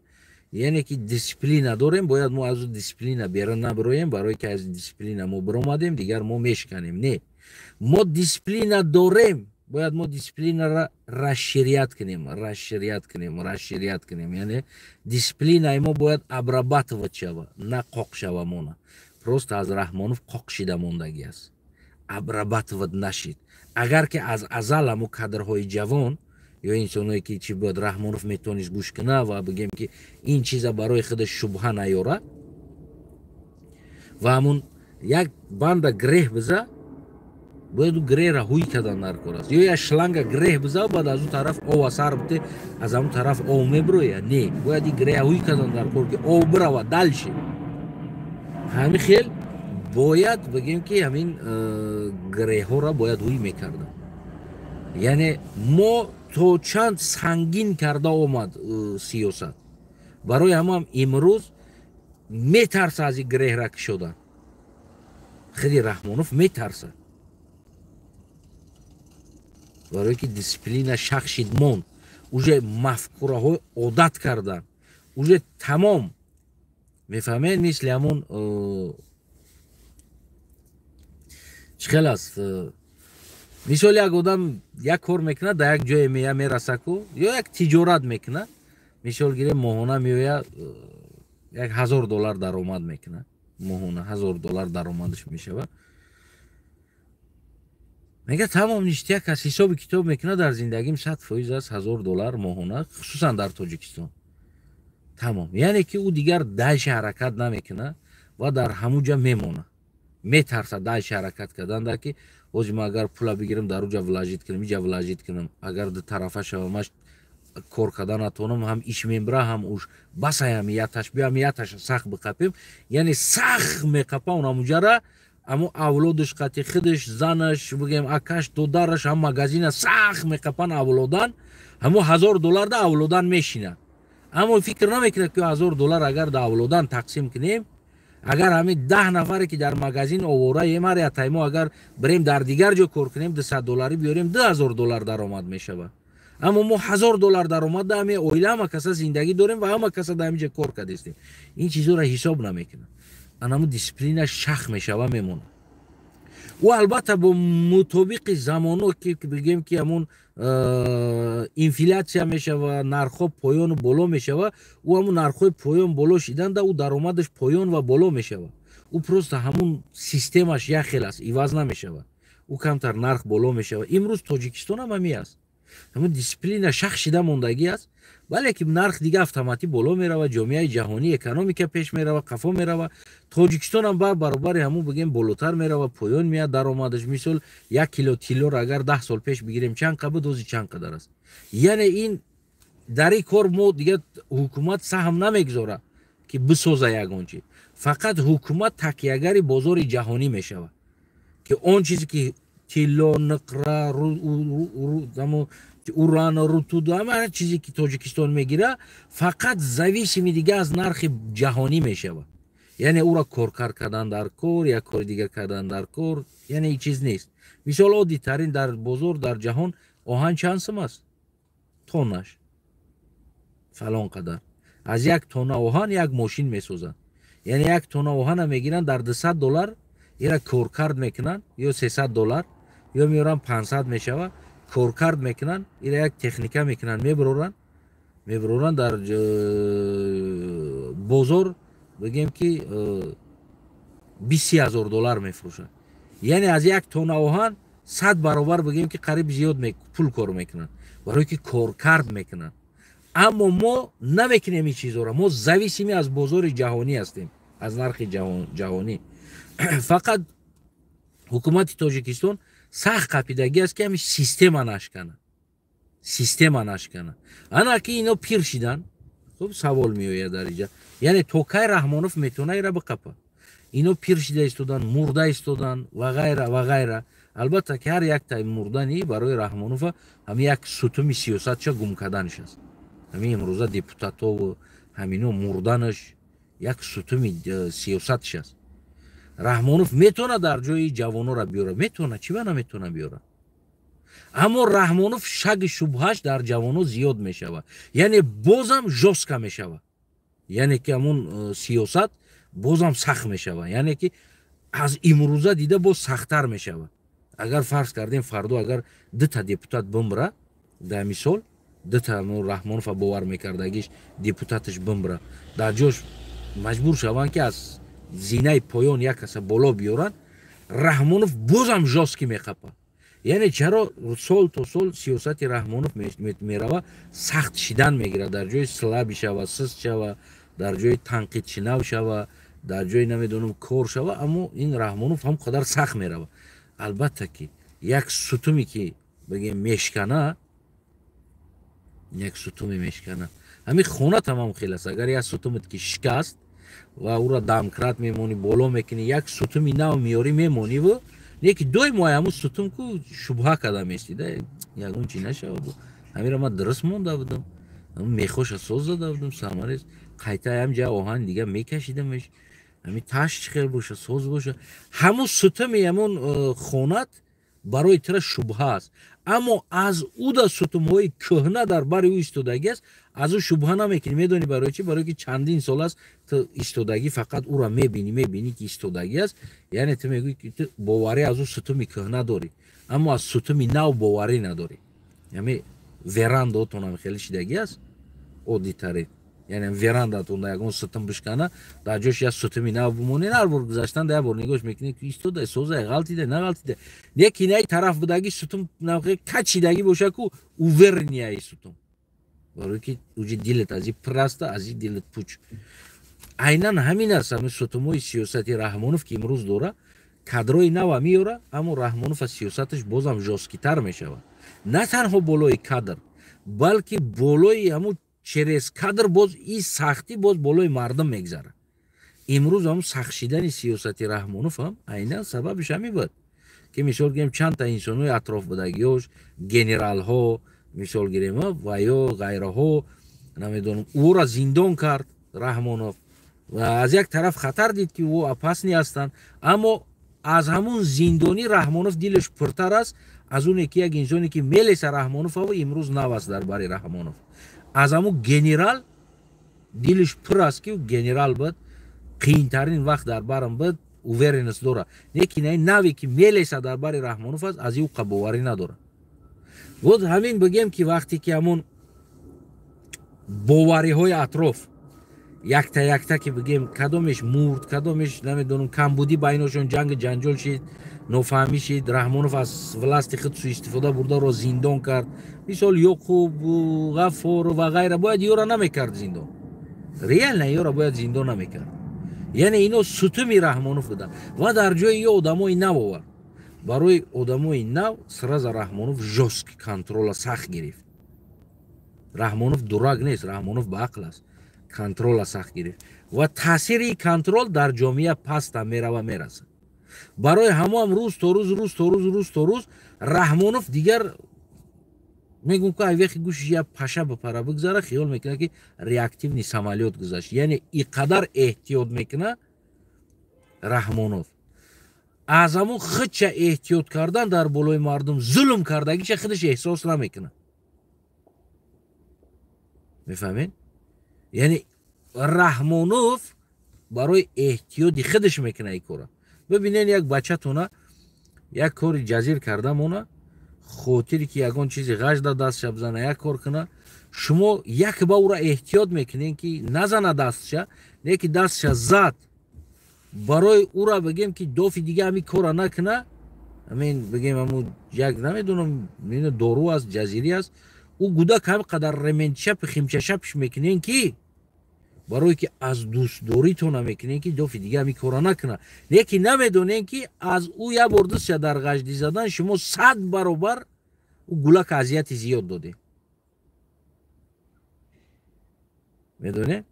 Яъне ки дисциплина дорем, бояд мо аз дисциплина берун набироем, барое ки аз дисциплина мо биромадем, дигар мо мешканем. Не, мо дисциплина дорем, бояд мо дисциплинаро расширять кунем, расширять кунем, расширять кунем. Яъне дисциплинаи мо бояд обрабатывать шава, на қоқ шава. Мона просто аз Раҳмонов қоқ шида мондагӣ аст, обрабатывать нашид. Агар ки аз азал ҳамо кадрҳои ҷавон ё инсоное ки чӣ бояд, Раҳмонов метавонист гӯш куна ва бигем, ки ин чиза барои худаш шубҳа наёра ва ҳамун як банда греҳ биза, бояд ӯ греҳра ҳуй кардан дар кор аст, ё як шланга греҳ биза, баъд аз ӯ тараф ова сар бите, аз ҳамун тараф ов мебироя. Не, бояд и греҳа ҳуй кардан дар кор, ки ов бирава дальше. Ҳамин хел бояд бигем, ки ҳамин греҳҳоро бояд ҳуй мекардам. Яъне мо то чанд сангин карда омад сиёсат, барои ҳамам имрӯз метарса аз ин греҳра кушодан. Хеле Раҳмонов метарса, барое ки дисциплина шах шид, монд, уже мафкураҳои одат кардан, уже тамом, мефаҳмед? Мисли ҳамун чӣ хел аст, мисол, як одам як кор мекунад, дар як ҷое мея мераса ку, ё як тиҷорат мекунад, мисол гирем, моҳона меоя, 1000 доллар даромад мекунад, моҳона 1000 доллар даромадаш мешавад. Мега, тамом, ништяк аст, ҳисоби китоб мекунад, дар зиндагим 100% аст 1000 доллар моҳона, хусусан дар Тоҷикистон, тамом. Яъне ки ӯ дигар дальше ҳаракат намекунад ва дар ҳамун ҷа мемонад, метарса дальше ҳаракат кардан, дар ки ҳозир ман агар пула бигирам, дар уҷа вложить кунам, иҷа вложить кунам, агар ду тарафа шава, ман кор карда натавонам, ҳам иш мембира, ҳам уш басаям, яташ биям, яташа сахт биқапем. Яъне сахт меқапа он ҳамуҷара, амо авлодаш қати худаш, занаш, бигем, акаш, додараш, ҳам магазина сахт меқапан, авлодан ҳамо 1000 доллар да авлодан мешинад. Аммо фикр намекунад, ки 1000 доллар агар да авлодан тақсим кунем, агар ҳамин 10 нафаре ки дар магазин овораем, ҳар ятаймо агар бирем дар дигар ҷо кор кунем, 200 долларӣ биёрем, 2000 доллар даромад мешавад. Аммо мо 1000 доллар даромад да ҳамин оила, ҳама каса зиндагӣ дорем ва ҳама каса дар ҳамин ҷо кор кардастем. Ин чизҳоро ҳисоб намекунад. Анаму дисциплина шах мешава, мемонад. Ӯ албатта бо мутобиқи замоно, ки бигем, ки ҳамун инфляция мешава, нархҳо поёну боло мешава, ӯ ҳамун нархҳои поён боло шиданда, ӯ даромадаш поён ва боло мешава. Ӯ просто ҳамун системаш як хел аст, иваз намешава, ӯ камтар нарх боло мешава. Имрӯз Тоҷикистон ҳам ҳамин аст, ҳамун дисциплина шах шида мондагӣ аст, вале ки нарх дига автоматӣ боло мерава. Ҷомеаи ҷаҳонӣ, экономика пеш мерава, қафо мерава, Тоҷикистонам ба баробари ҳамун, бигем, болотар мерава, поён меяд даромадаш. Мисол, 1 кило тиллоро агар 10 сол пеш бигирем, чанд қа буд, ҳозир чанд қадар аст? Яъне ин дар ин кор мо дига ҳукумат саҳм намегузорад, ки бисоза ягон чи. Фақат ҳукумат такягари бозори ҷаҳонӣ мешавад, ки он чизе ки тилло, нуқра, уран, рутуд, ҳама чизе ки Тоҷикистон мегира, фақат зависимый дига аз нархи ҷаҳонӣ мешавад. Яъне ӯра коркар кардан дар кор, як кори дигар кардан дар кор, яъне ин чиз нест. Мисол, оддитарин, дар бозор, дар ҷаҳон оҳан чанд сум аст тоннаш? Фалон қадар. Аз 1 тонна оҳан як мошин месозанд. Яъне як тонна оҳана мегиранд дар $200, ира коркард мекунанд, ё $300, ё меоранд 500 мешава, коркард мекунанд, ира як техника мекунанд, мебароранд дар бозор, бигем ки $20,000 мефурӯшанд. Яъне аз як тонна оҳан 100 баробар, бигем ки қариб зиёд пул кор мекунанд, барое ки коркард мекунанд. Аммо мо намекунем ин чизҳоро, мо зависимый аз бозори ҷаҳонӣ ҳастем, аз нархи ҷаҳонӣ. Фақат ҳукумати Тоҷикистон сахт қапидагӣ аст, ки ҳамин система нашкана, система нашкана. Ана ки ино пир шидан. Хуб, савол меояд дар иҷа, яъне то кай Раҳмонов метавона ира биқапа? Ино пир шида истодан, мурда истодан ва ғайра, ва ғайра. Албатта ки ҳар яктаи мурдани барои Раҳмонова ҳамин як сутуми сиёсатша гум карданаш аст. Ҳамин имрӯза депутатову ҳамино мурданаш як сутуми сиёсатш аст. Раҳмонов метавона дар ҷои ҷавонора биёра, метавона, чӣ ба наметавона биёра? Аммо Раҳмонов шаги шубҳаш дар ҷавоно зиёд мешавад, яъне бозам жёстко мешавад, яъне ки ҳамун сиёсат бозам сахт мешавад, яъне ки аз имрӯза дида боз сахттар мешавад. Агар фарз кардем, фардо агар дута депутат бимра, дар мисол дута Раҳмонова бовар мекардагиш депутаташ бимра, дар ҷош маҷбур шаванд, ки аз зинаи поён як каса боло биёранд, Раҳмонов бозам жёсткий меқапад. Яъне чаро сол то сол сиёсати Раҳмонов мерава, сахт шидан мегирад? Дар ҷои слабый шава, сист шава, дар ҷои танқидшинав шава, дар ҷои намедонам кор шава, аммо ин Раҳмонов ҳам қадар сахт мерава. Албатта ки як сутуме ки бигем мешкана, як сутуме мешкана. Ҳамин хона тамом хел аст. Агар як сутумет ки шикаст ва ӯро домкрат мемонӣ, боло мекунӣ, як сутуми нав меёрӣ, мемониву не ки доимо ҳамун сутум ку шубҳа карда местида, ягон чи нашава, ҳамира ман дуруст монда будам, мехоша соз зада будам, самарез қайта ҳам ҷа оҳан дига мекашидамеш, ҳами таш чӣ хел боша, соз боша. Ҳамун сутуми ҳамун хонат барои тира шубҳа аст, аммо аз уда сутумҳои кӯҳна дар бари ӯ истодагӣ аст, аз ӯ шубҳа намекунӣ. Медонӣ барои чӣ? Барое ки чандин сол аст ту истодагӣ, фақат ӯра мебинӣ, мебинӣ ки истодагӣ аст. Яъне ту мегӯӣ, ки ту боварӣ аз ӯ сутуми кӯҳна дорӣ, аммо аз сутуми нав боварӣ надорӣ. Ҳами верандаотонам хеле шидагӣ аст, оддитарин. Яъне верандатон ягон сутум бишкана, дар ҷош як сутуми нав бимонӣ, ҳар бор гузаштан як бор нигоҳш мекунӣ, ки истода соза, ғалтида, нағалтида. Лекин ай тараф будагӣ сутум качидагӣ боша ку, уверенный ай сутум, барое ки уҷи дилат аз и пур аста, аз и дилат пуч. Айнан ҳамин аст ҳамин сутумҳои сиёсати Раҳмонов, ки имрӯз дора, кадрои нава меёра, аммо Раҳмонов аз сиёсаташ бозам жёсткий тар мешавад. На танҳо болои кадр, балки болои ҳамун через кадр боз и сахтӣ боз болои мардум мегзарад. Имрӯз ҳам сахт шидани сиёсати Раҳмонов ҳам айнан сабабиш ҳамин буд, ки мисол гирем, чандта инсонҳои атроф будагиёш, генералҳо, мисол гирем, ва ё ғайраҳо, намедонам, ӯро зиндон кард Раҳмонов. Аз як тараф хатар дид, ки ӯ опасный ҳастанд, аммо аз ҳамун зиндонӣ Раҳмонов дилаш пуртар аст аз оне ки як инсоне ки мелеса Раҳмонов имрӯз нав аст дар бари Раҳмонов, аз ҳамун генерал дилаш пур аст, ки генерал буд, қийинтарин вақт дар барам буд, уверенность дорад. Лекин ай наве ки мелеса дар бари Раҳмонов аст, аз ӯ боварӣ надорад. Вот ҳамин бигем, ки вақте ки ҳамун бовариҳои атроф якта якта ки бигем, кадомеш мурд, кадомеш намедонам, камбудӣ байношон, ҷанги ҷанҷол шид, нофаҳмӣ шид, Раҳмонов аз власти худ суистифода бурдаро зиндон кард. Мисол, Ёқуб Ғаффоров ва ғайра, бояд ёра намекард зиндон, реально ёра бояд зиндон намекард. Яъне ино сутуми Раҳмонов буданд ва дар ҷои ё одамои нав овард. Барои одамои нав сразу Раҳмонов жёсткий контрола сахт гирифт. Раҳмонов дурак нест, Раҳмонов ба ақл аст. Контрола сахт гирифт ва таъсири контрол дар ҷомеа паста мерава, мерасад. Барои ҳамоам рӯз то рӯз, рӯз то рӯз, рӯз то рӯз Раҳмонов дигар мегӯм, ки айвехи гӯшиш як паша бипара, бигзара, хиёл мекунад, ки реактивный самолёт гузашт. Яъне и қадар эҳтиёт мекунад Раҳмонов, аз ҳамун худша эҳтиёт кардан дар болои мардум зулм кардагиша худаш эҳсос намекунад. Мефаҳмед? Яъне Раҳмонов Барои эҳтиёти худаш мекуна ин кора. Бибинен, як бачатона як кори ҷазир карда мона, хотире ки ягон чизи ғаж да дастша бизана, як кор куна, шумо як ба ӯра эҳтиёт мекунен, ки назана дастша, не ки дастша зад, барои ӯра бигем, ки дофи дига ҳамин кора накуна. Ҳамин бигем, ҳаму як, намедонам, дору аст, ҷазирӣ аст, ӯ гудак ҳам қадар ременчапи химчашапш мекунен, ки барое ки аз дӯстдоритона мекунен, ки дофи дига ҳамин кора накуна. Не ки намедонен, ки аз ӯ як бор дастша дар ғаждӣ задан шумо 100 баробар ӯ гулак азияти зиёд додем. Медонед,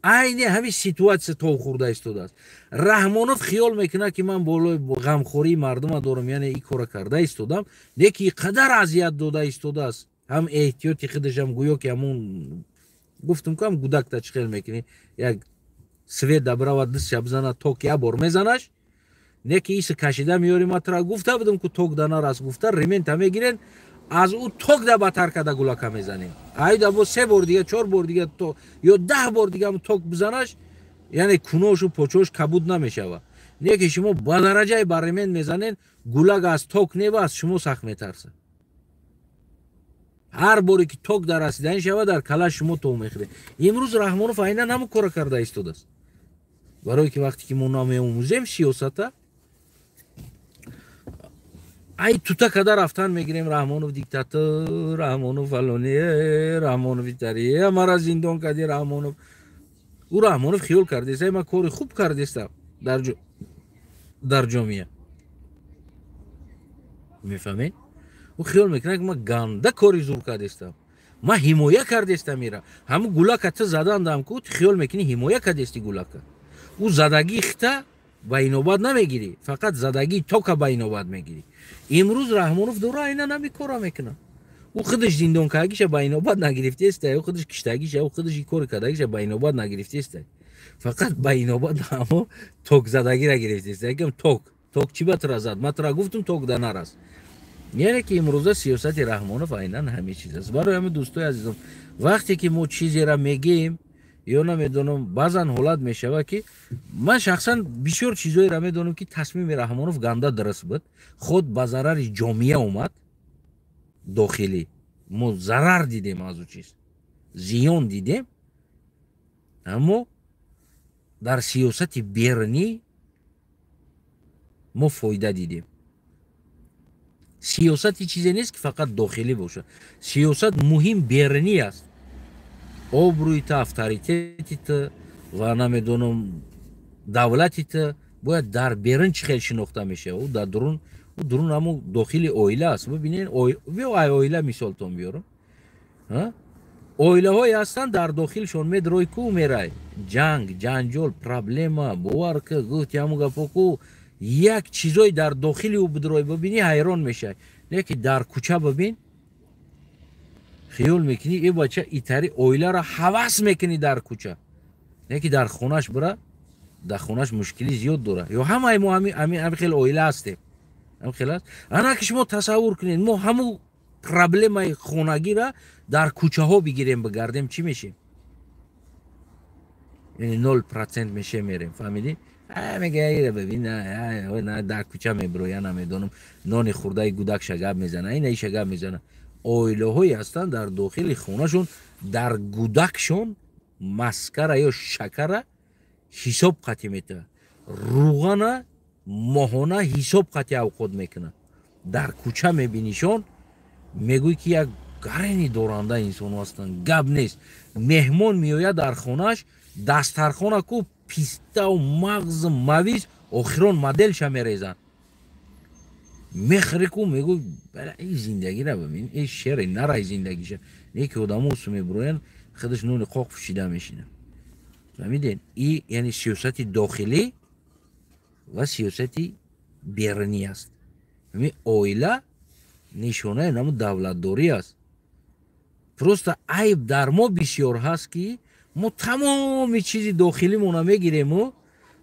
айни ҳамин ситуатсия тов хӯрда истодааст. Раҳмонов хиёл мекунад, ки ман болои ғамхории мардума дорам, яъне ин кора карда истодам, не ки қадар азият дода истодааст. Ҳам эҳтиёти худашам, гӯё ки ҳамун гуфтум ку, ҳам гудакта чӣ хел мекунӣ, як свет да бирава, дастша бизана, ток як бор мезанаш, не ки иса кашида меёри, матра гуфта будам ку, ток да нарас гуфта, ремента мегирен, аз ӯ ток да батар када гулака мезанем. Айда бо се бор дига, чор бор дига ё 10 бор дига ток бизанаш, яъне куношу почош кабуд намешава. Не ки шумо ба дараҷаи ба ремент мезанен, гулак аз ток нева, аз шумо сахт метарсад. Ҳар боре ки ток дар расидан шава, дар кала шумо тов мехӯред. Имрӯз Раҳмонов айнан ҳамон кора карда истодааст. Барое ки вақте ки мо намеомӯзем сиёсата, ай тута када рафтан мегирем: Раҳмонов диктатор, Раҳмонов фалони, Раҳмонов итари, мара зиндон кади Раҳмонов. Ӯ Раҳмонов хиёл кардеста, ман кори хуб кардестам дар ҷомеа. Мефаҳмед, ӯ хиёл мекунад, ки ман ганда кори зур кардестам, ман ҳимоя кардестам. Ира ҳамун гулака ту задандам ку, ту хиёл мекунӣ, ҳимоя кардести гулака. Ӯ задагии хита ба инобат намегирӣ, фақат задагии тока ба инобат мегирӣ. Имрӯз Раҳмонов дора айнан ҳамин кора мекунад. Ӯ худаш зиндонкардагиша ба инобат нагирифтеста, ӯ худаш киштагиша, ӯ худаш ин кори кардагиша ба инобат нагирифтеста, фақат ба инобат ҳамо токзадагира гирифтеста. Якам ток чӣ ба тура зад? Ман тура гуфтум, ток да нарас. Яъне ки имрӯза сиёсати Раҳмонов айнан ҳамин чиз аст. Барои ҳамин, дӯстои азизом, вақте ки мо чизера мегӯем ё намедонам, баъзан ҳолат мешавад, ки ман шахсан бисёр чизҳоеро медонам, ки тасмими Раҳмонов ганда дуруст буд, худ ба зарари ҷомеа омад, дохилӣ мо зарар дидем, аз ӯ чиз зиён дидем, аммо дар сиёсати берунӣ мо фоида дидем. Сиёсати чизе нест, ки фақат дохилӣ бошад. Сиёсат муҳим берунӣ аст. Обрӯи та, авторитети та ва, намедонам, давлати та бояд дар берун чӣ хел шинохта мешавад. Ӯ дар дурун, ӯ дурун ҳамун дохили оила аст. Бибинед, биё ай оила мисолтон биёрам. Оилаҳое ҳастанд, дар дохилшон медрой ку, мерай, ҷанг, ҷанҷол, проблема, бовар ки гуфти ҳамун гапо ку, як чизое дар дохили ӯ бидрой бибинӣ, ҳайрон мешавӣ. Не ки дар кӯча бибин, хиёл мекунӣ, э бача итари оиларо ҳавас мекунӣ дар кӯча. Не ки дар хонаш бира, дар хонаш мушкилӣ зиёд дорад. Ё ҳамаи мо ҳамин хел оила ҳастем, ҳамин хел аст. Ана ки шумо тасаввур кунед, мо ҳамун проблемаи хонагира дар кӯчаҳо бигирем, бигардем, чӣ мешем? Яъне 0% мешем, мерем. Фаҳмидӣ? Мега, бибин, дар кӯча мебироя, намедонам, нони хурдаи гудакша гап мезана, ина иша гап мезана. Оилаҳое ҳастанд, дар дохили хонашон дар гудакшон маскара ё шакара ҳисоб қатӣ метавад, рӯғана моҳона ҳисоб қатӣ авқот мекунад. Дар кӯча мебинишон, мегӯй, ки як гарени доранда инсонҳо ҳастанд, гап нест. Меҳмон меояд дар хонааш, дастархона ку пистау мағз, мавиз, охирон моделша мерезанд, мехӯре ку, мегӯй, ин зиндагира бибин, ин шере нарай зиндагиша. Не ки одамо усу мебуроянд, худаш нони қоқ пӯшида мешинад. Фаҳмидед? И яъне сиёсати дохилӣ ва сиёсати берунӣ аст. Ҳамин оила нишонаи наму давлатдорӣ аст. Просто айб дар мо бисёр ҳаст, ки мо тамоми чизи дохилимона мегирему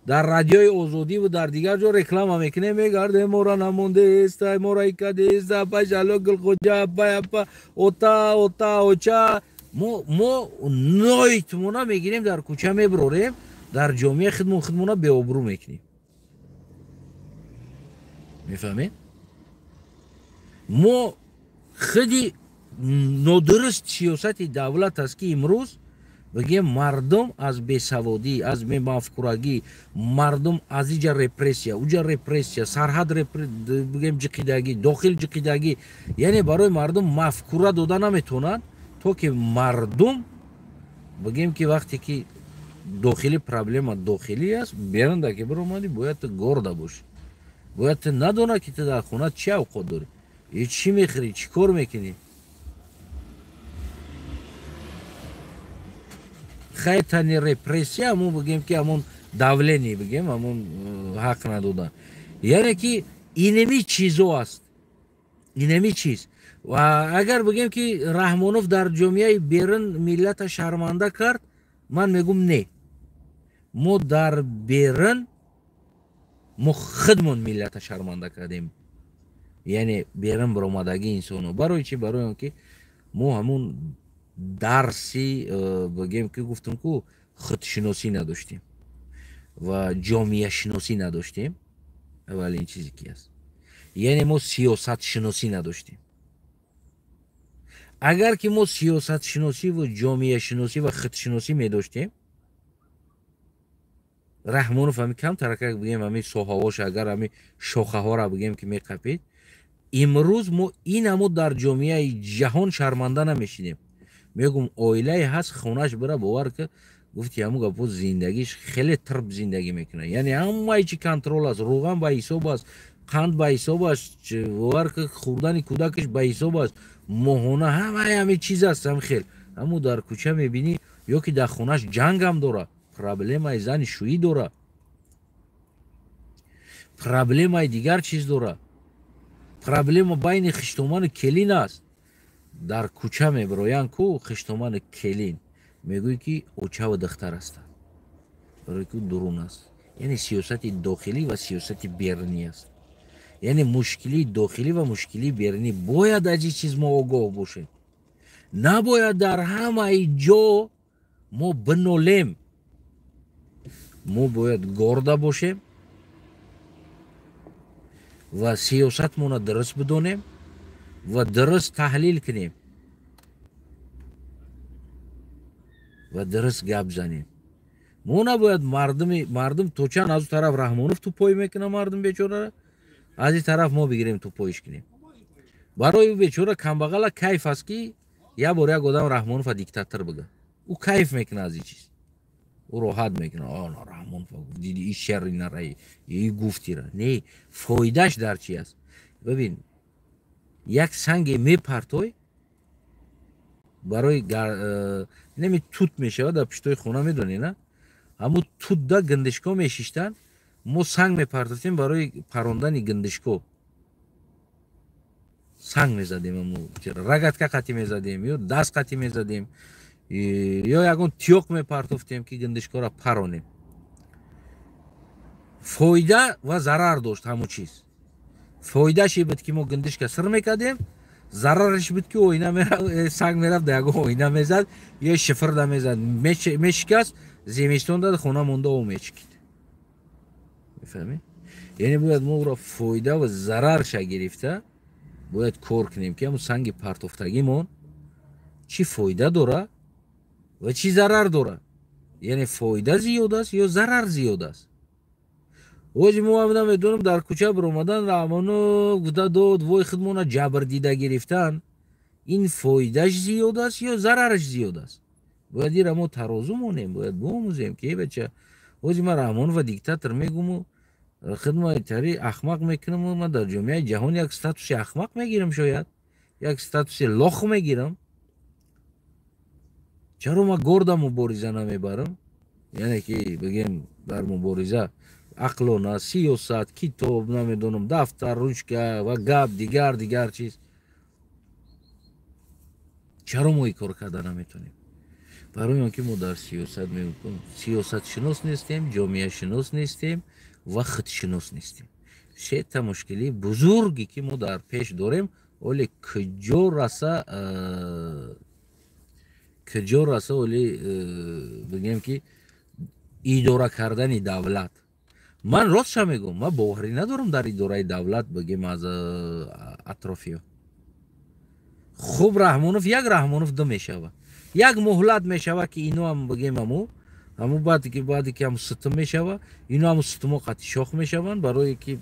дар Радиои Озодиву дар дигар ҷо реклама мекунем, мегардем: мора намондеста, мора икадеста, апа шало, Гулхоҷа апа, апа ота, ота, оча. Мо нойтмона мегирем, дар кӯча мебирорем. Дар ҷомеа худмон худмона беобрӯ мекунем. Мефаҳмед? Мо худи нодуруст сиёсати давлат аст, ки имрӯз бигем мардум аз бесаводӣ, аз бемафкурагӣ, мардум аз иҷа репрессия, уҷа репрессия, сарҳад бигем ҷиқидагӣ, дохил ҷиқидагӣ, яъне барои мардум мафкура дода наметавонанд, то ки мардум бигем ки вақте ки дохили проблема дохилӣ аст, берунда ки биромадӣ, бояд ту горда бошӣ, бояд ту надона ки ту дар хона чӣ авқот дорӣ, чӣ мехӯрӣ, чӣ кор мекунӣ. Хайтани репрессия, ҳамон бигем ки ҳамон давление, бигем ҳамон ҳақ надодан, яъне ки инеми чизо аст, инеми чиз. Ва агар бигем ки Раҳмонов дар ҷомеаи берун миллата шарманда кард, ман мегум не, мо дар берун мо худмон миллата шарманда кардем, яъне берун баромадагии инсоно. Барои чи? Барои он ки мо ҳамон дарси бигем ки гуфтам ку худшиносӣ надоштем ва ҷомеашиносӣ надоштем. Аввалин чизе ки аст, яъне мо сиёсатшиносӣ надоштем. Агар ки мо сиёсатшиносӣ ва ҷомеашиносӣ ва худшиносӣ медоштем, Раҳмонов ҳами камтаракак бигем ҳами соҳаҳош, агар ҳами шохаҳоро бигем ки меқапид, имрӯз мо ин ҳамо дар ҷомеаи ҷаҳон шарманда намешинем. Мегум оилае ҳаст, хонаш бира, бовар ки гуфти ҳамун гапо, зиндагиш хеле тирб зиндагӣ мекунад, яъне ҳамаи чи контрол аст, рӯған ба ҳисоб аст, қанд ба ҳисоб аст, бовар ки хӯрдани кӯдакаш ба ҳисоб аст, моҳона ҳамаи ҳами чиз аст. Ҳам хел ҳамун дар кӯча мебинӣ ё ки дар хонаш ҷангам дора, проблемаи зани шӯӣ дора, проблемаи дигар чиз дора, проблема байни хиштоману келин аст. Дар кӯча мебироянд ку хиштоману келин, мегӯй ки очаву духтар ҳастанд, барои ки дурун аст. Яъне сиёсати дохилӣ ва сиёсати берунӣ аст, яъне мушкилии дохилӣ ва мушкилии берунӣ. Бояд аз ин чиз мо огоҳ бошем, набояд дар ҳамаи ҷо мо бинолем, мо бояд горда бошем ва сиёсатмонро дуруст бидонем ва дуруст таҳлил кунем ва дуруст гап занем. Мо набояд мардум то чанд аз ӯ тараф Раҳмонов тупой мекунад мардум бечорара, аз ин тараф мо бигирем тупоиш кунем. Барои ӯ бечора камбағала кайф аст ки як бор як одам Раҳмонова диктатор бига, ӯ кайф мекунад аз ин чиз, ӯ роҳат мекунад. Раҳмонов диди и шерри нараи и гуфтира. Не, фоидаш дар чи аст? Бибин, як санге мепартой барои неми тут мешавад дар пиштои хона, медонӣ на, ҳамун тутда гиндишко мешиштанд, мо санг мепартофтем барои парондани гиндишко, санг мезадем, рогатка қатӣ мезадем ё даст қатӣ мезадем ё ягон тиёқ мепартофтем ки гиндишкоро паронем. Фоида ва зарар дошт ҳамун чиз. Фоидаш ин буд ки мо гиндишка сир мекардем, зарараш буд ки оина санг мерафт да ягон оина мезад ё шифрда мезад, мешикаст, зимистон дад хона монда об мечикид. Мефаҳмед? Яъне бояд мо ӯро фоида ва зарарша гирифта бояд кор кунем, ки ҳамун санги партофтагимон чӣ фоида дора ва чӣ зарар дора, яъне фоида зиёд аст ё зарар зиёд аст. Ози мо ҳам намедонам, дар кӯча биромадан Раҳмонов гуфта дод вой худмона ҷабр дида гирифтан, ин фоидаш зиёд аст ё зарараш зиёд аст? Бояд ира мо тарозу монем, бояд биомӯзем ки бача, ози ман Раҳмонова диктатор мегуму худма тари ахмақ мекунаму ман дар ҷомеаи ҷаҳон як статуси ахмақ мегирам, шояд як статуси лох мегирам. Чаро ман горда мубориза намебарам? Яъне ки бигем дар мубориза ақлона, сиёсат, китоб, намедонам, дафтар, ручка ва гап, дигар дигар чиз. Чаро мо ин кор карда наметонем? Барои он ки мо дар сиёсат мегӯем сиёсатшинос нестем, ҷомеашинос нестем ва худшинос нестем. Сета мушкилии бузурге ки мо дар пеш дорем, оле куҷо раса, куҷо раса, оле бигем ки Идора кардани давлат. Ман ростша мегӯям, ман боварӣ надорам дар идораи давлат бигем аз атрофиё. Хуб, Раҳмонов як, Раҳмонов ду мешавад. Як муҳлат мешавад, ки ино ҳам бигем ҳаму баъде ки ҳам ситм мешавад, ино ҳаму ситмо қатъи шох мешаванд, барое ки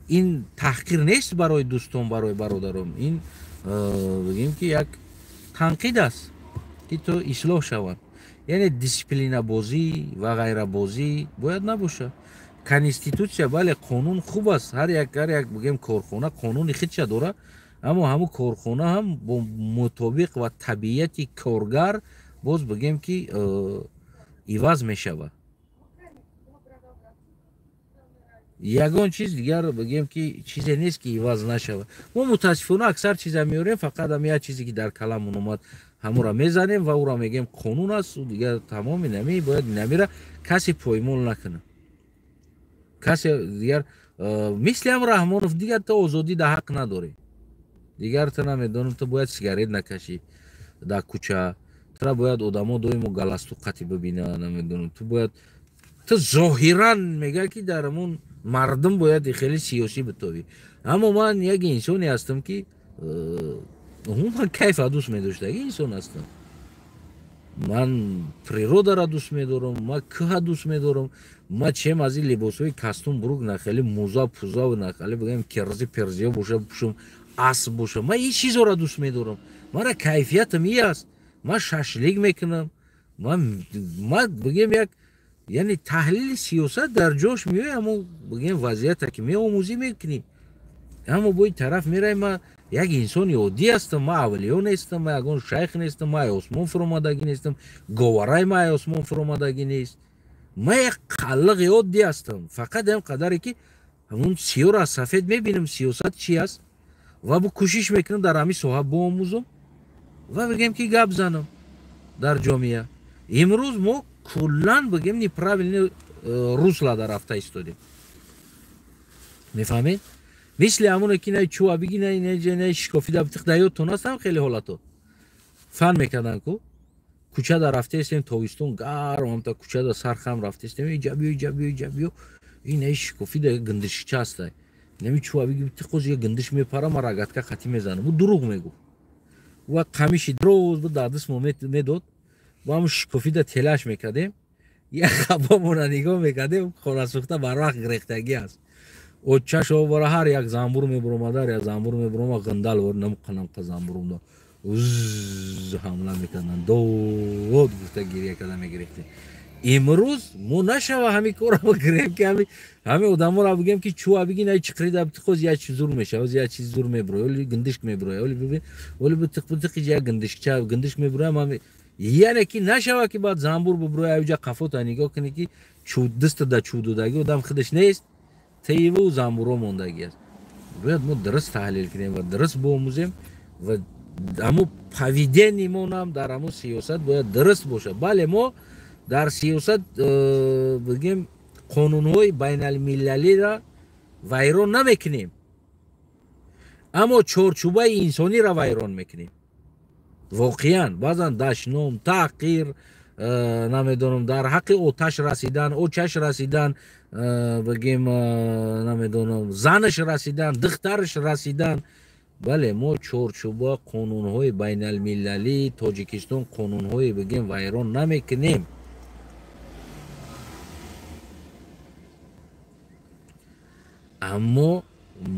ин таҳқир нест барои дӯстон, барои бародарон. Ин бигем ки як танқид аст, ки то ислоҳ шаванд. Яъне дисциплинабозӣ ва ғайрабозӣ бояд набошад. Конститутсия, бале, қонун хуб аст. Ҳар як бигем корхона қонуни худша дорад, аммо ҳамун корхона ҳам бо мутобиқ ва табиати коргар боз бигем ки иваз мешавад. Ягон чиз дигар бигем ки чизе нест ки иваз нашавад. Мо мутаассифона аксар чиза меорем, фақат ҳам як чизе ки дар каламон омад ҳамура мезанем ва ӯра мегем қонун аст, дигар тамоми нами бояд намира касе поймол накунад. Касе дигар мисли ҳам Раҳмонов дигар то озодӣ да ҳақ надорӣ. Дигар ту намедонам, ту бояд сигарет накашӣ дар кӯча, тура бояд одамо доимо галастук қатӣ бибинанд, намедонам, ту бояд ту зоҳиран мегӯяд ки дар ҳамон мардум бояд хеле сиёсӣ битовӣ. Аммо ман як инсоне ҳастам ки умуман кайфа дӯст медоштаги инсон ҳастам. Ман природара дӯст медорам, ман кӯҳа дӯст медорам, ман чем аз ин либосҳои кастум бурук на хеле муза пуза на хеле бигӯем кирзи перзиё боша пӯшум, асб боша, ман ин чизҳоро дӯст медорам. Мара кайфиятам и аст. Ман шашлик мекунам. Ман бигӯем як, яъне таҳлили сиёсат дар ҷош меояд, аммо бигӯем вазъията ки меомӯзӣ мекунӣ. Аммо бо ин тараф меравем, ман як инсони оддӣ ҳастам, ман авлиё нестам, ман ягон шайх нестам, ман осмон фуромадагӣ нестам, говараи ман осмон фуромадагӣ нест. Ман як қаллиқи оддӣ ҳастам. Фақат ҳам қадаре ки ҳамун сиёро аз сафед мебинам, сиёсат чи аст, ва бо кӯшиш мекунам дар ҳамин соҳа биомӯзам ва бигем ки гап занам дар ҷомеа. Имрӯз мо куллан бигем неправильный русла дар рафта истодем. Мефаҳмед? Мисли ҳамоне ки най чӯа биги, най шикофида битиқ, дар ёдтон аст ҳам хеле ҳолато. Фан мекардан ку? Кӯчада рафтаистем, тобистон гарм, ҳамта кӯчада сархам рафтаистем, иҷа биё, иҷа биё, иҷа биё. Ин най шикофида гиндишча ҳастай. Нами чӯа биги битиқ, оз я гиндиш мепара, ма рагатка қатӣ мезанам. Ӯ дурӯғ мегуфт. Ва қамиши дроз буд, дар даст мо медод. Бо ҳамун шикофида телаш мекардем. Як хабомона нигоҳ мекардем, хонасӯхта барвақт гирехтагӣ аст. Отчаш овара ҳар як замбур мебуромад, ҳар як замбур мебуромад, ғиндал вор намқанамқа замбур уз ҳамла мекарданд, дод гуфта гиря карда мегирехтем. Имрӯз мо нашава ҳамин корро бигирем ки ҳамин одаморо бигем ки чӯа биги, най чиқрида битиқоз як чиз зур мешавад, як чиз зур мебурояд, оли гиндишк мебурояд, оли бибин, оли битиқ битиқ як гиндишкча гиндишк мебурояд, ҳами яъне ки нашава ки баъд замбур бубурояд, авҷа қафота нигоҳ кунӣ ки чӯ даста да чӯ додагӣ одам худаш нест, тайиву замбуро мондагӣ аст. Бояд мо дуруст таҳлил кунем ва дуруст биомӯзем ва ҳамун поведении мо ҳам дар ҳамун сиёсат бояд дуруст бошад. Бале, мо дар сиёсат бигем қонунҳои байналмилалиро вайрон намекунем, аммо чорчӯбаи инсониро вайрон мекунем. Воқеан баъзан дашном, таҳқир, намедонам, дар ҳаққи оташ расидан, очаш расидан, бигем намедонам, занаш расидан, духтараш расидан. Бале, мо чорчӯба қонунҳои байналмилалии Тоҷикистон қонунҳои бигем вайрон намекунем. Аммо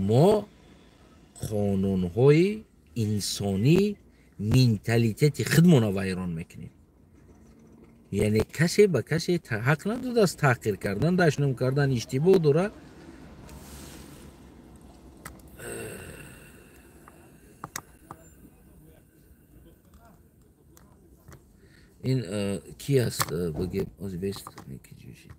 мо қонунҳои инсонӣ менталитети худмонро вайрон мекунем. Яъне касе ба касе ҳақ надодааст таҳқир кардан, дашном кардан, иштибоҳ дорад. Ин ки аст бигем ози бест ки ҷӯшид.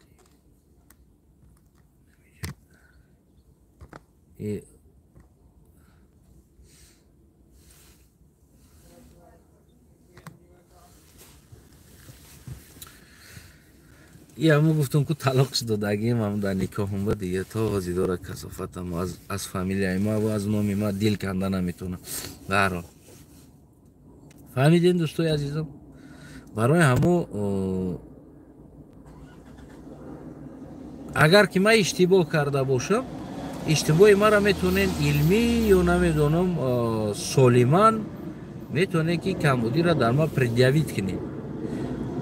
Я мо гуфтам ку талоқ додагим ҳам дар никоҳум ба дига то ҳози дора касофатам аз фамилияи ма ва аз номи ма дил канда наметавонам. Баҳрҳол фаҳмидем дӯстои азизам, барои ҳамо Агар ки ман иштибоҳ карда бошам, иштибоҳи маро метавонед илмӣ ё намедонам солиман метавонед ки камбудиро дар ман предъявить кунед.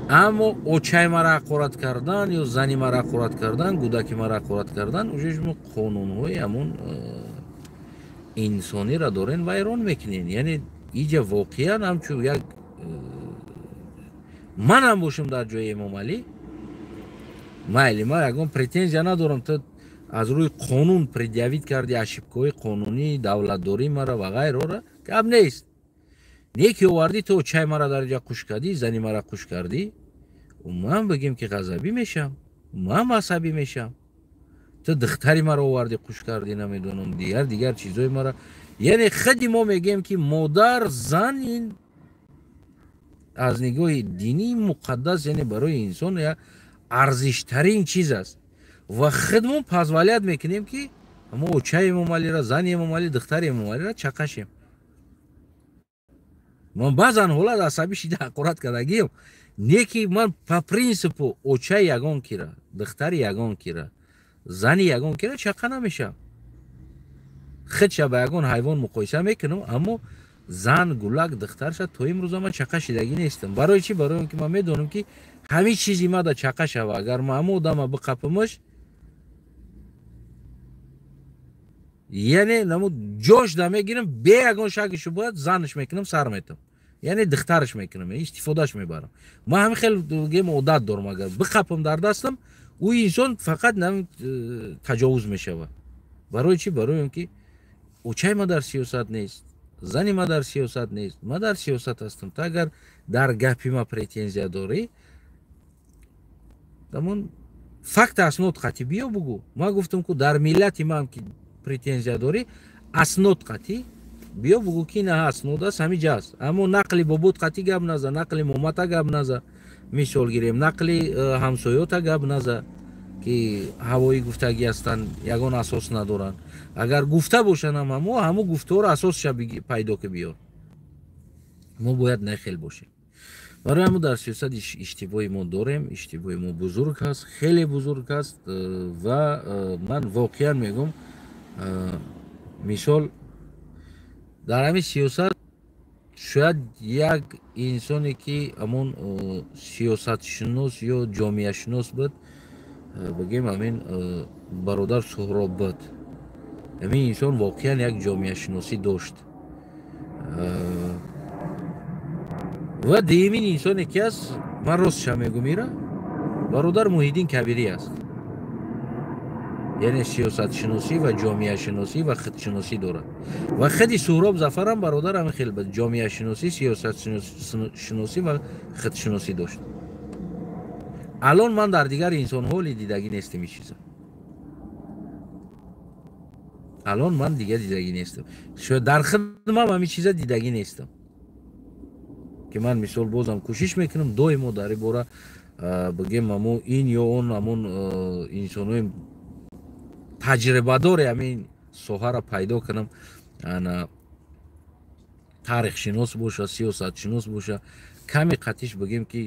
Аммо очаи маро ҳақорат кардан ё зани маро ҳақорат кардан, кӯдаки маро ҳақорат кардан, уже шумо қонунҳои ҳамон инсониро дорен вайрон мекунед. Яъне иҷа воқеан ҳамчун як манам бошам дар ҷои Эмомалӣ, майли, ман ягон претензия надорам, ту аз рӯи қонун предъявить карди ошибкаҳои қонунии давлатдории мара ва ғайрора, гап нест. Не ки овардӣ ту очаи мара дар ҷа қуш кардӣ, зани мара қуш кардӣ, ман бигем ки ғазабӣ мешам, ман асабӣ мешам. Ту духтари маро овардӣ қуш кардӣ, намедонам дигар дигар чизои мара. Яъне худи мо мегӯем ки модар, зан ин аз нигоҳи динӣ муқаддас, яъне барои инсон як арзиштарин чиз аст. Ва худмон позволять мекунем ки мо очаи Эмомалиро, зани Эмомалӣ, духтари Эмомалиро чақашем. Ман баъзан ҳолат асабӣ шида ҳақорат кардагием, не ки ман по принципу очаи ягон кира, духтари ягон кира, зани ягон кира чақа намешавам. Худша ба ягон ҳайвон муқоиса мекунам, аммо зан, гулак, духтарша то имрӯза ман чақа шидагӣ нестам. Барои чӣ? Барои он ки ман медонам ки ҳамин чизи мада чақа шава, агар ман ҳама одама биқапамаш, яъне намуд ҷош да мегирам, бе ягон шаки шубҳат занаш мекунам, сар метам, яъне духтараш мекунам, истифодаш мебарам. Ман ҳамин хел гем одат дорам, агар биқапам дар дастам, ӯ инсон фақат таҷовуз мешавад. Барои чӣ? Барои он ки очаи ма дар сиёсат нест, зани ма дар сиёсат нест, ман дар сиёсат ҳастам. Ту агар дар гапи ма претензия дорӣ, тамон факт аснод қатӣ биё бугӯ. Ман гуфтам ку дар миллати ман ки претензия дорӣ, аснод қатӣ биё бугӯ ки на аснод аст, ҳамин ҷа аст. Аммо нақли бобод қатӣ гап наза, нақли момата гап наза, мисол гирем, нақли ҳамсоёта гап наза ки ҳавоӣ гуфтагӣ ҳастанд, ягон асос надоранд. Агар гуфта бошанд ҳам ҳамо гуфтаҳоро асосша пайдо ки биёр. Мо бояд нахел бошем. Барои ҳамо дар сиёсат иштибоҳи мо дорем, иштибоҳи мо бузург аст, хеле бузург аст ва ман воқеан мегӯм, мисол дар ҳамин сиёсат шояд як инсоне ки ҳамон сиёсатшинос ё ҷомеашинос буд, бигем ҳамин бародар Суҳроб буд. Ҳамин инсон воқеан як ҷомеашиносӣ дошт. Ва дуюмин инсоне ки аст, ман ростша мегӯм, ира бародар Муҳиддин Кабирӣ аст. Яъне сиёсатшиносӣ ва ҷомеашиносӣ ва худшиносӣ дорад. Ва худи Суҳроб Зафарам бародар ҳамин хел буд, ҷомеашиносӣ, сиёсатшиносӣ ва худшиносӣ дошт. Алон ман дар дигар инсонҳо дидагӣ нестам ин чиза. Алон ман дигар дидагӣ нестам. Шояд дар хидмам ҳамин чиза дидагӣ нестам. Ки ман мисол бозам кӯшиш мекунам доимо дар ин бора бигем ҳамон ин ё он ҳамон инсонҳои таҷрибадори ҳамин соҳаро пайдо кунам, ана таърихшинос боша, сиёсатшинос боша, каме қатиш бигем ки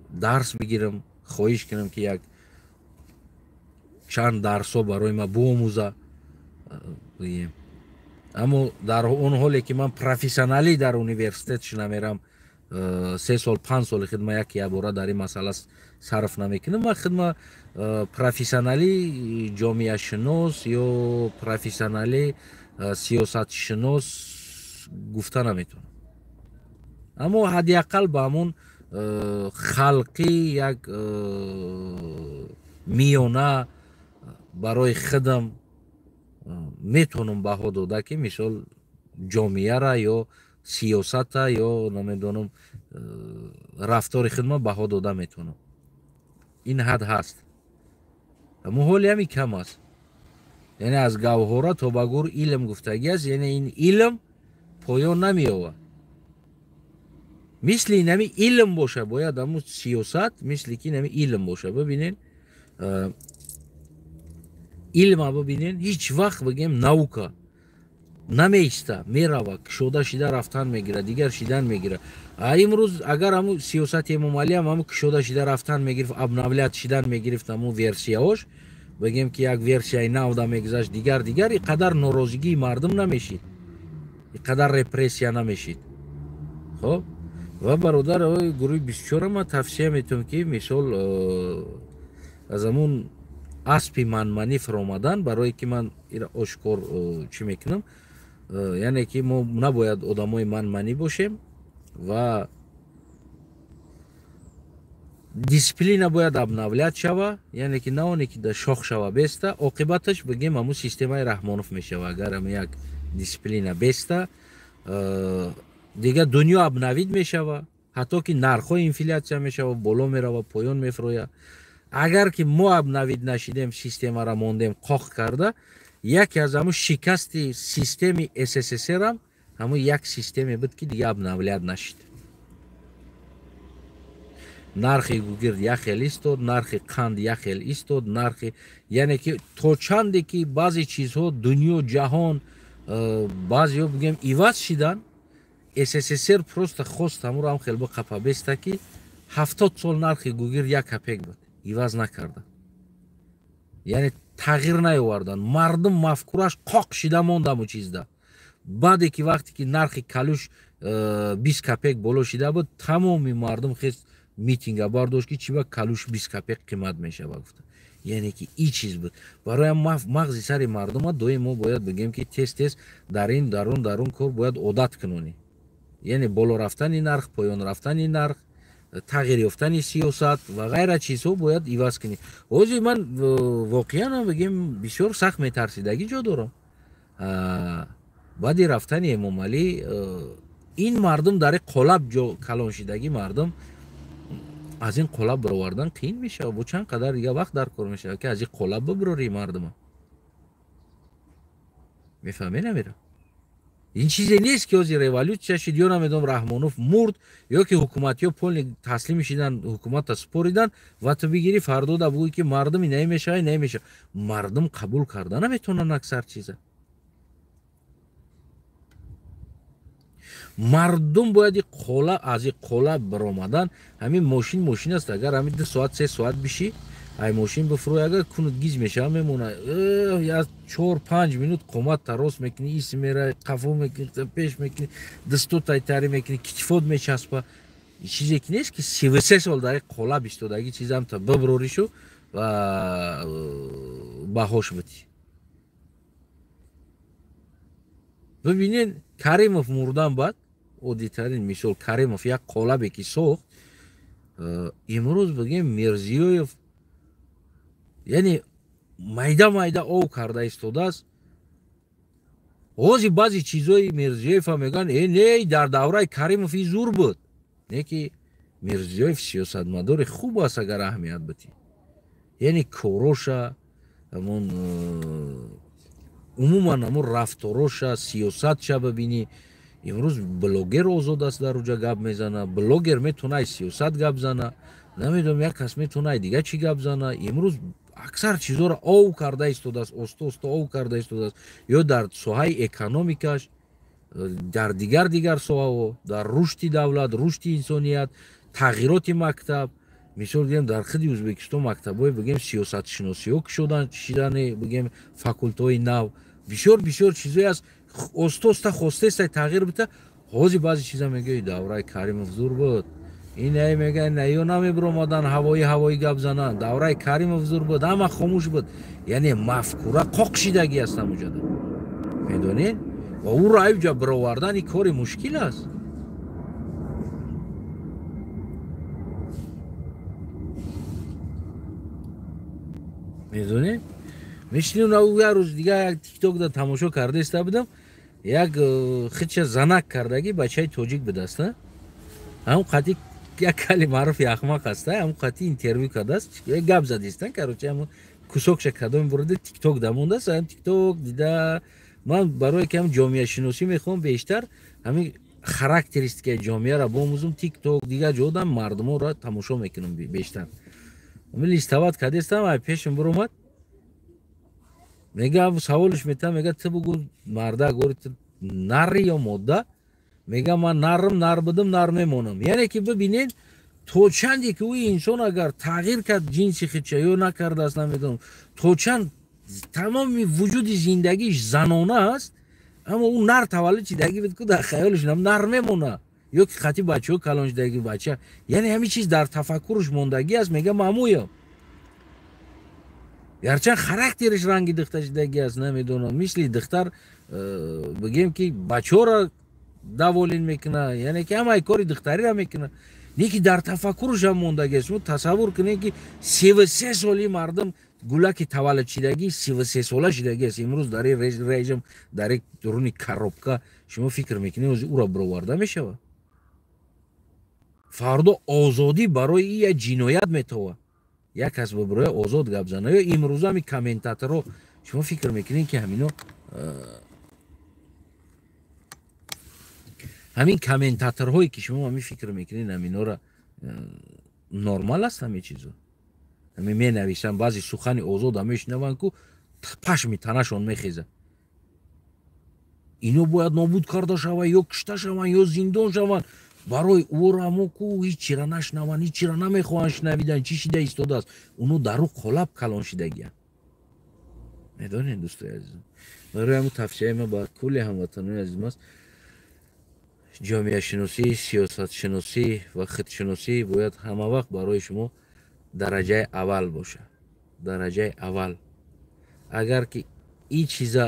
дарс бигирам, хоҳиш кунам ки як чанд дарсҳо барои ман биомӯза бигем. Аммо дар он ҳоле ки ман профессионалӣ дар университет шинамерам, 3 сол 5 соли хидма як ябора дар ин масъала сарф намекунам, ман хидма профессионалӣ ҷомеашинос ё профессионалӣ сиёсатшинос гуфта наметавонам. Аммо ҳадди ақал ба ҳамон халқӣ як миёна барои худам метавонам баҳо дода ки мисол ҷомеара ё сиёсата ё намедонам рафтори хидма баҳо дода метавонам. Ин ҳад ҳаст. Аммо ҳоли ҳами кам аст. Яъне аз гавҳора то ба гур илм гуфтагӣ аст, яъне ин илм поён намеёвад. Мисли инами илм боша, бояд ҳамун сиёсат мисли ки инами илм боша. Бибинен, илма бибинен, ҳеҷ вақт бигем наука намеиста, мерава, кушода шида рафтан мегирад, дигар шидан мегирад. А имрӯз агар ҳамун сиёсати Эмомалӣ ҳам ҳамун кушода шида рафтан мегирифт, обновлять шидан мегирифт ҳамун версияҳош, бигем ки як версияи навда мегузашт, дигар дигар, ин қадар норозигии мардум намешид, ин қадар репрессия намешид. Хоб, ва бародар, гурӯҳи 24 ман тавсия метавам, ки мисол аз ҳамун аспи манманӣ фаромадан, барое ки ман ира ошкор чӣ мекунам, яъне ки мо набояд одамои манманӣ бошем ва дисциплина бояд обновлять шава, яъне ки на оне ки да шох шава беста, оқибаташ бигем ҳамун системаи Раҳмонов мешава. Агар ҳам як дисциплина беста, дигар дунё обновить мешава, ҳатто ки нархҳои инфляция мешава, боло мерава, поён мефурояд. Агар ки мо обновить нашидем, системаро мондем қоқ карда, яке аз ҳамун шикасти системи СССР ҳамун як системе буд, ки дига обновлять нашид. Нархи гугирд як хел истод, нархи қанд як хел истод, нархи, яъне ки то чанде ки баъзе чизҳо дунё ҷаҳон баъзеҳо бигем иваз шидан, СССР просто хост ҳамуро ҳам хел биқапа беста, ки 70 сол нархи гугирд як копек буд, иваз накарда, яъне тағйир наёвардан. Мардум мафкураш қоқ шида монд ҳамун чизда. Баъде ки вақте ки нархи калуш 20 копек боло шида буд, тамоми мардум хест митинга бардошт, ки чӣ ба калуш 20 копек қимат мешава гуфта. Яъне ки и чиз буд барои мағзи сари мардума. Доим мо бояд бигем, ки тез тез дар ин дар он кор бояд одат кунонӣ, яъне боло рафтани нарх, поён рафтани нарх, тағйир ёфтани сиёсат ва ғайра чизҳо бояд иваз кунӣ. Ҳозир ман воқеан бигем бисёр сахт метарсидагӣ ҷо дорам. Баъди рафтани Эмомалӣ ин мардум дар қолаб ҷо калон шидагӣ, мардум аз ин қолаб баровардан қиин мешавад. Бо чанд қадар дига вақт дар кор мешавад, ки аз ин қолаб бибирорӣ мардума. Мефаҳмед намера? Ин чизе нест, ки ҳозир революсия шид ё намедонам Раҳмонов мурд ё ки ҳукуматиё полный таслим шидан, ҳукуматро супоридан ва ту бигирӣ фардода бугӯӣ, ки мардуми намешава, намешава. Мардум қабул карда наметавонанд аксар чиза. Мардум бояд и қола аз и қола баромадан. Ҳамин мошин мошин аст, агар ҳамин 2 соат 3 соат бишӣ, ай мошин бифурӯй, агар кунут гиз мешава, мемона. Я 4-5 минут қомат тарос мекунӣ, ис мера, қафо мекунӣ, пеш мекунӣ, дасту тайтарӣ мекунӣ, китифот мечаспа. Чизе ки нест, ки 33 сол дар қолаб истодагӣ чизам та биброришу ва баҳош битӣ. Бибинед, Каримов мурдан баъд, оддитарин мисол, Каримов як қолабе ки сохт, имрӯз бигем Мирзиёев яъне майда майда ов карда истодааст. Ҳозир баъзе чизҳои Мирзиёева мегӯянд, э не, дар давраи Каримов и зур буд. Не ки Мирзиёев сиёсатмадори хуб аст, агар аҳамият битӣ, яъне короша, ҳамон умуман ҳамон рафтороша, сиёсатша бибинӣ. Имрӯз блогер озод аст, дар уҷа гап мезана, блогер метавона ай сиёсат гап зана, намедонам, як кас метавона ай дига чӣ гап зана. Имрӯз аксар чизҳоро ов карда истодааст, оста оста ов карда истодааст, ё дар соҳаи экономикаш, дар дигар дигар соҳаҳо, дар рушди давлат, рушди инсоният, тағйироти мактаб. Мисол гирем, дар худи Ӯзбекистон мактабҳои бигем сиёсатшиносиҳо кушодан шидани, бигем факултаҳои нав, бисёр бисёр чизҳое аст, оста оста хостаест тағйир бита. Ҳозир баъзе чиза мегӯяд, давраи Каримов зур буд, ин ай мегӯяд, ё намебиромадан ҳавои ҳавои гап зананд, давраи Каримов зур буд, ҳама хомӯш буд. Яъне мафкура қоқ шидагӣ аст ҳамуҷода, медонед, ва ӯро айбҷа бировардан ин кори мушкил аст. Медонед, мешинем, як рӯз дига як тикток да тамошо карда иста будам, як хича занак кардагӣ бачаи тоҷик будаст, ҳамн қати як кали маъруфи ахмақ аст, ҳамн қати интервю кардааст, гап задистан, короче, ҳамн кусокша кадоми бурода тикток да мондааст. Ҳам тикток дида ман барое ки ҳам ҷомеашиносӣ мехоҳам, бештар ҳамин характеристикаи ҷомеаро бомӯзум, тикток дигар ҷодам мардуморо тамошо мекунам бештар. Листават кардестам, ай пешам биромад, мега саволш метам, мега ту бугу, мардак, гори ту нари ё модда? Мегам ман нарм, нар будам, нар мемонам. Яъне ки бибинед, то чанде ки ӯ инсон агар тағйир кард ҷинси худша ё накардааст, намедонам, то чанд тамоми вуҷуди зиндагиш занона аст, аммо ӯ нар таваллуд шидагӣ буд, ку дар хаёлаш нар мемона, ё ки хати бачаҳо калон шидагӣ бача. Яъне ҳамин чиз дар тафаккурш мондагӣ аст. Мегам мамӯям, гарчанд характериш ранги духтар шидагӣ аст, намедонам, мисли духтар бигем ки бачаҳоро даволин мекуна, яъне ки ҳамаи кори духтариро мекуна, леки дар тафаккурш ҳам мондагӣ аст. Шумо тасаввур кунед ки 33 соли мардум гулаки таваллуд шидагӣ 33 сола шидагӣ аст. Имрӯз дар ин режим, дар ин дуруни коробка, шумо фикр мекунед ози ӯро бироварда мешавад? Фардо озодӣ барои ин як ҷиноят метовад. Як кас барои озод гап зана. Ё имрӯза ҳамин комментаторҳо, шумо фикр мекунед ки ҳамино ҳамин комментаторҳое ки шумо ҳамин фикр мекунед, ҳаминора нормал аст ҳамин чизо? Ҳамин менависанд, баъзе сухани озода мешунаванд, ку пашми танашон мехезад. Ино бояд нобуд карда шаванд, ё кушта шаванд, ё зиндон шаванд. Барои ӯро мо ку ҳеҷ чира нашунаванд, ҳеҷ чира намехоҳанд шунавидан, чӣ шида истодааст. Уно дар ӯ қолаб калон шидагиянд. Медонед, дӯстои азизам, барои ҳамун тавсияи ман ба кулли ҳамватанони азизм аст: ҷомеашиносӣ, сиёсатшиносӣ ва худшиносӣ бояд ҳама вақт барои шумо дараҷаи аввал бошад. Дараҷаи аввал. Агар ки ин чиза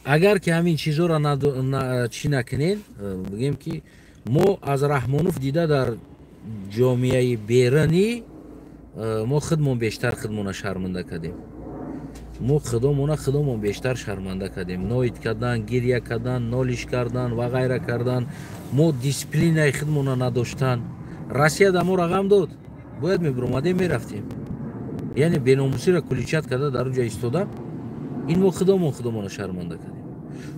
агар ки ҳамин чизоро чӣ накунед, бигем ки мо аз Раҳмонов дида дар ҷомеаи берунӣ мо худмон бештар худмона шарманда кардем. Мо худомона худомон бештар шарманда кардем. Ноид кардан, гиря кардан, нолиш кардан ва ғайра кардан. Мо дисциплинаи худмона надоштан. Россия да мо рағам дод, бояд мебиромадем, мерафтем. Яъне беномусиро куличат карда дар он ҷо истода, ин мо худомон худомона шарманда кардем.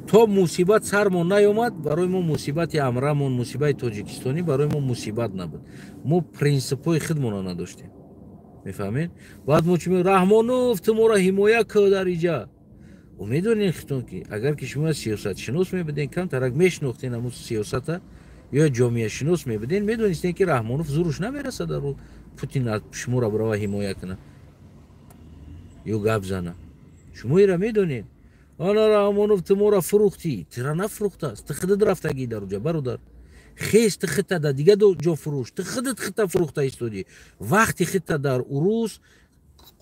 То мусибат сармон наёмад, барои мо мусибати амрамон, мусибати тоҷикистонӣ барои мо мусибат набуд. Мо принсипҳои худмона надоштем. Мефаҳмед? Баъд мо чӣ мегӯем? Раҳмонов, ту моро ҳимоя кӯ дар иҷа. Медонед хитон ки агар ки шумо сиёсатшинос мебуден, камтарак мешинохтен ҳамун сиёсата, ё ҷомеашинос мебуден, медонистен ки Раҳмонов зуруш намерасад дар Путин шуморо барова ҳимоя кунад ё гап зана. Шумо ира медонед. Ана Раҳмонов, ту моро фурӯхтӣ. Тира нафурӯхтааст, ту худат рафтагӣ дар уҷа, бародар. Хез, ту худта дар дигар ҷо фурӯш, ту худат худта фурӯхта истодӣ. Вақти худта дар урус,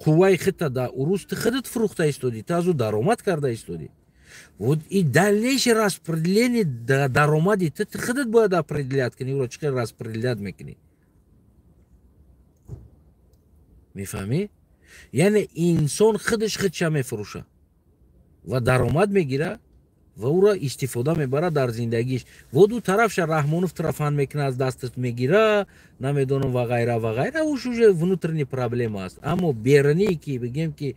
қувваи худта дар урус, ту худат фурӯхта истодӣ, ту аз ӯ даромад карда истодӣ. Вот и дальнейшее распределение даромади ту худат бояд определять кунӣ, ӯро чӣ хел распределять мекунӣ. Мефаҳмӣ? Яъне инсон худаш худша мефурӯша ва даромад мегирад ва ӯро истифода мебарад дар зиндагиш. Во ду тарафша Раҳмонов тарафан мекунад, аз дастат мегира, намедонам ва ғайра ва ғайра, уш уже внутренний проблема аст. Аммо берунӣ ки бигем ки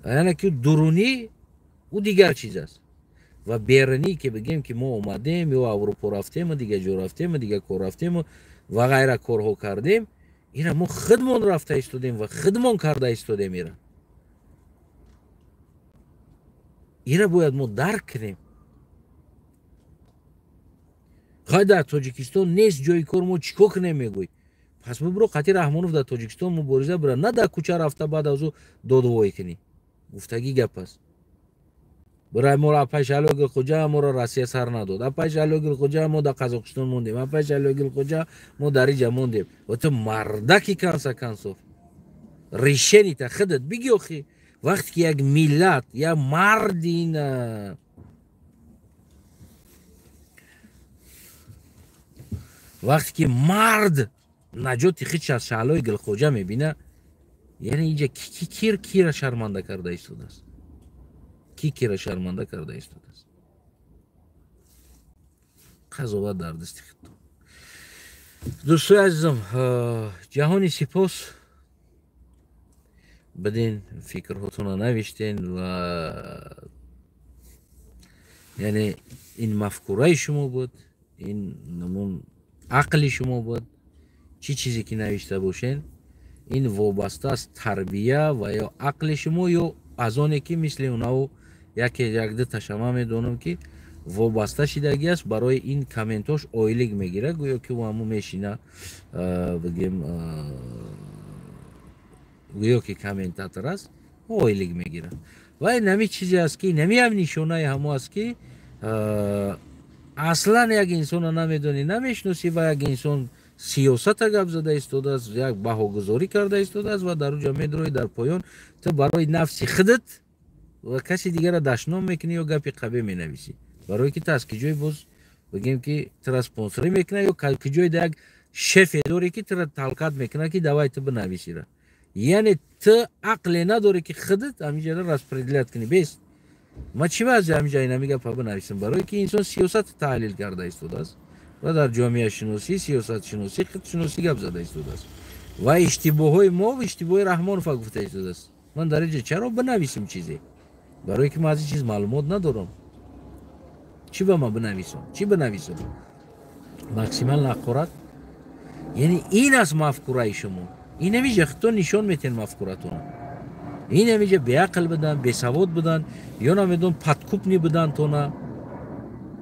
яъне ки дурунӣ ӯ дигар чиз аст, ва берунӣ ки бигем ки мо омадем ё Аврупо рафтему, дигар ҷо рафтему, дигар кор рафтему ва ғайра корҳо кардем, ира мо худмон рафта истодем ва худмон карда истодем. Ира бояд мо дарк кунем. Хай дар Тоҷикистон нест ҷои кор, мо чӣ кор кунем мегӯй? Пас бибиро қати Раҳмонов дар Тоҷикистон мубориза бира, на дар кӯча рафта баъд аз ӯ додвой кунӣ. Гуфтагӣ гап аст. Бирай моро апай Шалогил Хуҷа моро Россия сар надод, апай Шалогил Хуҷа мо дар Қазоқистон мондем, апай Шалогил Хуҷа мо дар иҷа мондем. Ва ту мардаки конса консов решенита худат биги. Охи вақте ки як миллат, як марди ин вақте ки мард наҷоти худш аз Шаҳлои Гилхоҷа мебина, яъне инҷа ки кир кира шарманда карда истодааст, ки кира шарманда карда истодааст. Қазоват дар дасти худтон. Дӯстои азизам, ҷаҳони сипос бидин, фикрҳотонро навиштен ва яъне ин мафкураи шумо буд, ин намун ақли шумо буд. Чӣ чизе ки навишта бошен, ин вобаста аст тарбия ва ё ақли шумо, ё аз оне ки мисли онаву яке якду ташама медонам ки вобаста шидагӣ аст, барои ин комментош ойлик мегирад, гӯё ки ӯ ҳамун мешина, бигем, гӯё ки комментатор аст, ойлик мегирад. Ва ин ҳами чизе аст ки ин ҳам нишонаи ҳамо аст ки аслан як инсонро намедонӣ, намешиносӣ ва як инсон сиёсата гап зада истодааст, як баҳогузорӣ карда истодааст ва дар уҷа медрои дар поён ту барои нафси худат ва каси дигарро дашном мекунӣ ё гапи қабе менависӣ, барое ки ту аз киҷое боз бигем ки тура спонсорӣ мекунад ё киҷое да як шефе дорӣ ки тура талкат мекунад ки давай ту бинависира. Яъне ту ақле надорӣ ки худат ҳаминҷаро распределять кунӣ. Бес ма чӣ вазъи ҳаминҷа инами гапа бинависам, барое ки инсон сиёсат таҳлил карда истодааст ва дар ҷомеашиносӣ, сиёсатшиносӣ, худшиносӣ гап зада истодааст ва иштибоҳҳои мо иштибоҳи Раҳмонова гуфта истодааст. Ман дар инҷа чаро бинависам чизе, барое ки ман аз ин чиз маълумот надорам. Чӣ ба ман бинависам, чӣ бинависам? Максимал ҳақорат. Яъне ин аст мафкураи шумо. Ин ҳамиҷа худтон нишон метиҳен мафкуратон. Ин ҳамиҷа беақл будан, бесавод будан, ё намедонам подкупный будан тона,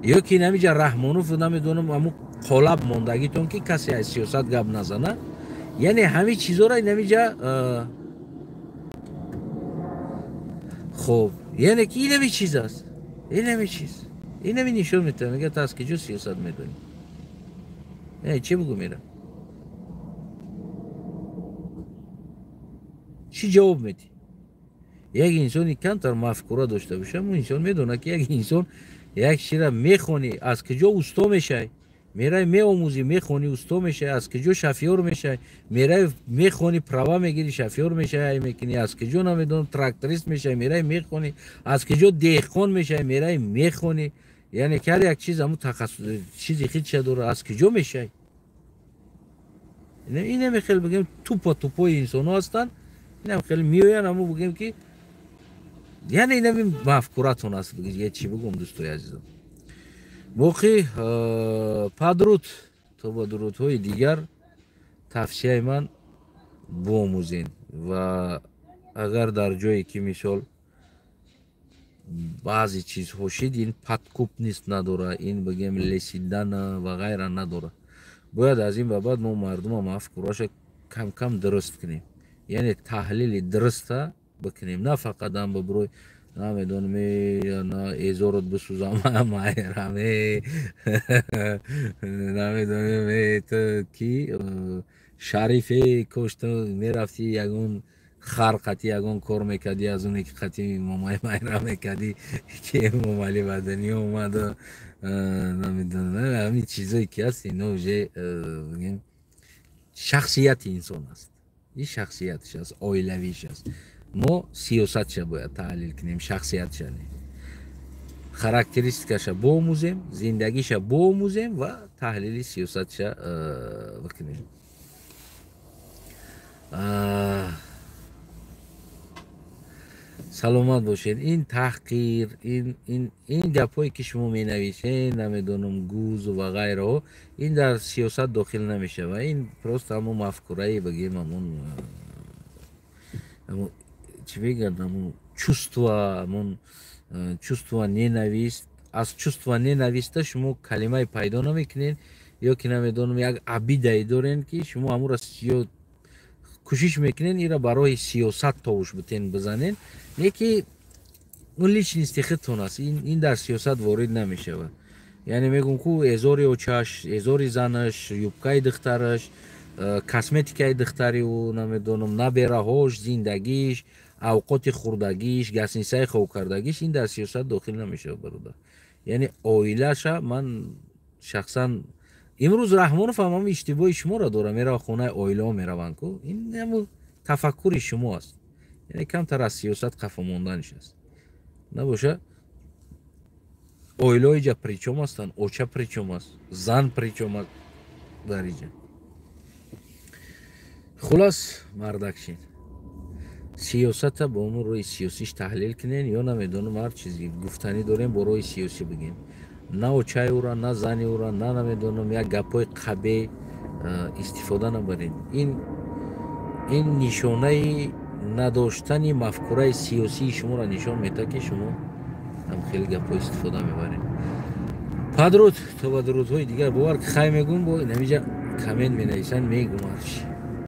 ё ки ин ҳамиҷа Раҳмонов намедонам ҳамун қолаб мондагитон ки касе аз сиёсат гап назана. Яъне ҳамин чизоро ин ҳамиҷа хоб, яъне ки ин ҳами чиз аст, ин ҳами чиз, ин ҳами нишон метиҳад. Мегӯяд ту аз киҷо сиёсат медонӣ? Чӣ бугӯ мера? Чӣ ҷавоб медиҳӣ? Як инсони камтар мафкура дошта бошад, он инсон медонад ки як инсон як чизро мехонӣ, аз киҷо усто мешавӣ, меравӣ меомӯзӣ, мехонӣ, усто мешавӣ, аз киҷо шофёр мешавӣ, меравӣ мехонӣ, права мегирӣ, шофёр мешавӣ, ай мекунӣ, аз киҷо намедонам тракторист мешавӣ, меравӣ мехонӣ, аз киҷо деҳқон мешавӣ, меравӣ мехонӣ. Яъне ки ҳар як чиз ҳамун тахассус чизи худша дорад, аз киҷо мешавӣ. Инаме хеле бигем тупо тупои инсонҳо ҳастанд, инам хеле меоянд, ҳамун бигем ки яъне инами мафкуратон аст. Бигем чӣ бигӯм, дӯстои азизам. Боқӣ падруд то ба дурудҳои дигар тавсияи ман биомӯзен ва агар дар ҷое ки мисол баъзе чизҳо шид, ин подкуп нест надора, ин бигем лесидана ва ғайра надора. Бояд аз ин ба баъд мо мардума мафкураша кам-кам дуруст кунем, яъне таҳлили дуруста бикунем, на фақат ам биброй намедонам на эзорот бисӯзам майрам, намедонам ту ки шарифе кош ту мерафтӣ ягон хар қатӣ ягон кор мекардӣ, аз оне ки қатӣ момаи майрам мекардӣ ки Эмомалӣ ба дунё омаду намедонам ҳамин чизое ки ҳаст, ино уже бигем шахсияти инсон аст, ин шахсиятш аст, оилавиш аст. Мо сиёсатша бояд таҳлил кунем, шахсиятша не, характеристикаша боомӯзем, зиндагиша боомӯзем ва таҳлили сиёсатша бикунем. Саломат бошед. Ин таҳқир, ин гапҳое ки шумо менависед, намедонам гуз ва ғайраҳо, ин дар сиёсат дохил намешавад. Ин просто ҳамон мафкураи бигем, ҳамон чӣ мегӯянд, ҳамон чувство, ҳамон чувство ненавист. Аз чувство ненависта шумо калимае пайдо намекунед, ё ки намедонам як абидае дорен ки шумо ҳамонро ё кӯшиш мекунед инро барои сиёсат товуш битен бизанед, не ки он личности худтон аст, ин дар сиёсат ворид намешавад. Яъне мегӯм ку эзори очаш, эзори занаш, юбкаи духтараш, косметикаи духтари ӯ, намедонам набераҳош, зиндагиш, авқоти хӯрдагиш, гастинсаи хоб кардагиш, ин дар сиёсат дохил намешавад, бародар. Яъне оилаша ман шахсан имрӯз Раҳмонов ҳам ҳамин иштибоҳи шуморо дорад, мерава хонаи оилаҳо мераванд ку, ин ҳамун тафаккури шумо аст, яъне камтар аз сиёсат қафо монданиш аст. Набоша оилаҳо иҷа причом ҳастанд, оча причом аст, зан причом аст дар иҷа. Хулас мардакшин, сиёсата бо ҳамун роҳи сиёсиш таҳлил кунен, ё намедонам ҳар чизе гуфтанӣ дорем бо роҳи сиёсӣ бигем, на очаи ӯра, на зани ӯра, на намедонам як гапҳои қабе. Истифода набаред. Ин нишонаи надоштани мафкураи сиёсии шуморо нишон медиҳад, ки шумо ҳам хеле гапҳо истифода мебаред. Падруд, то ба дурудҳои дигар. Бовар, хай мегум, бо инамиҷа коммент менависанд, мегум ҳарчи.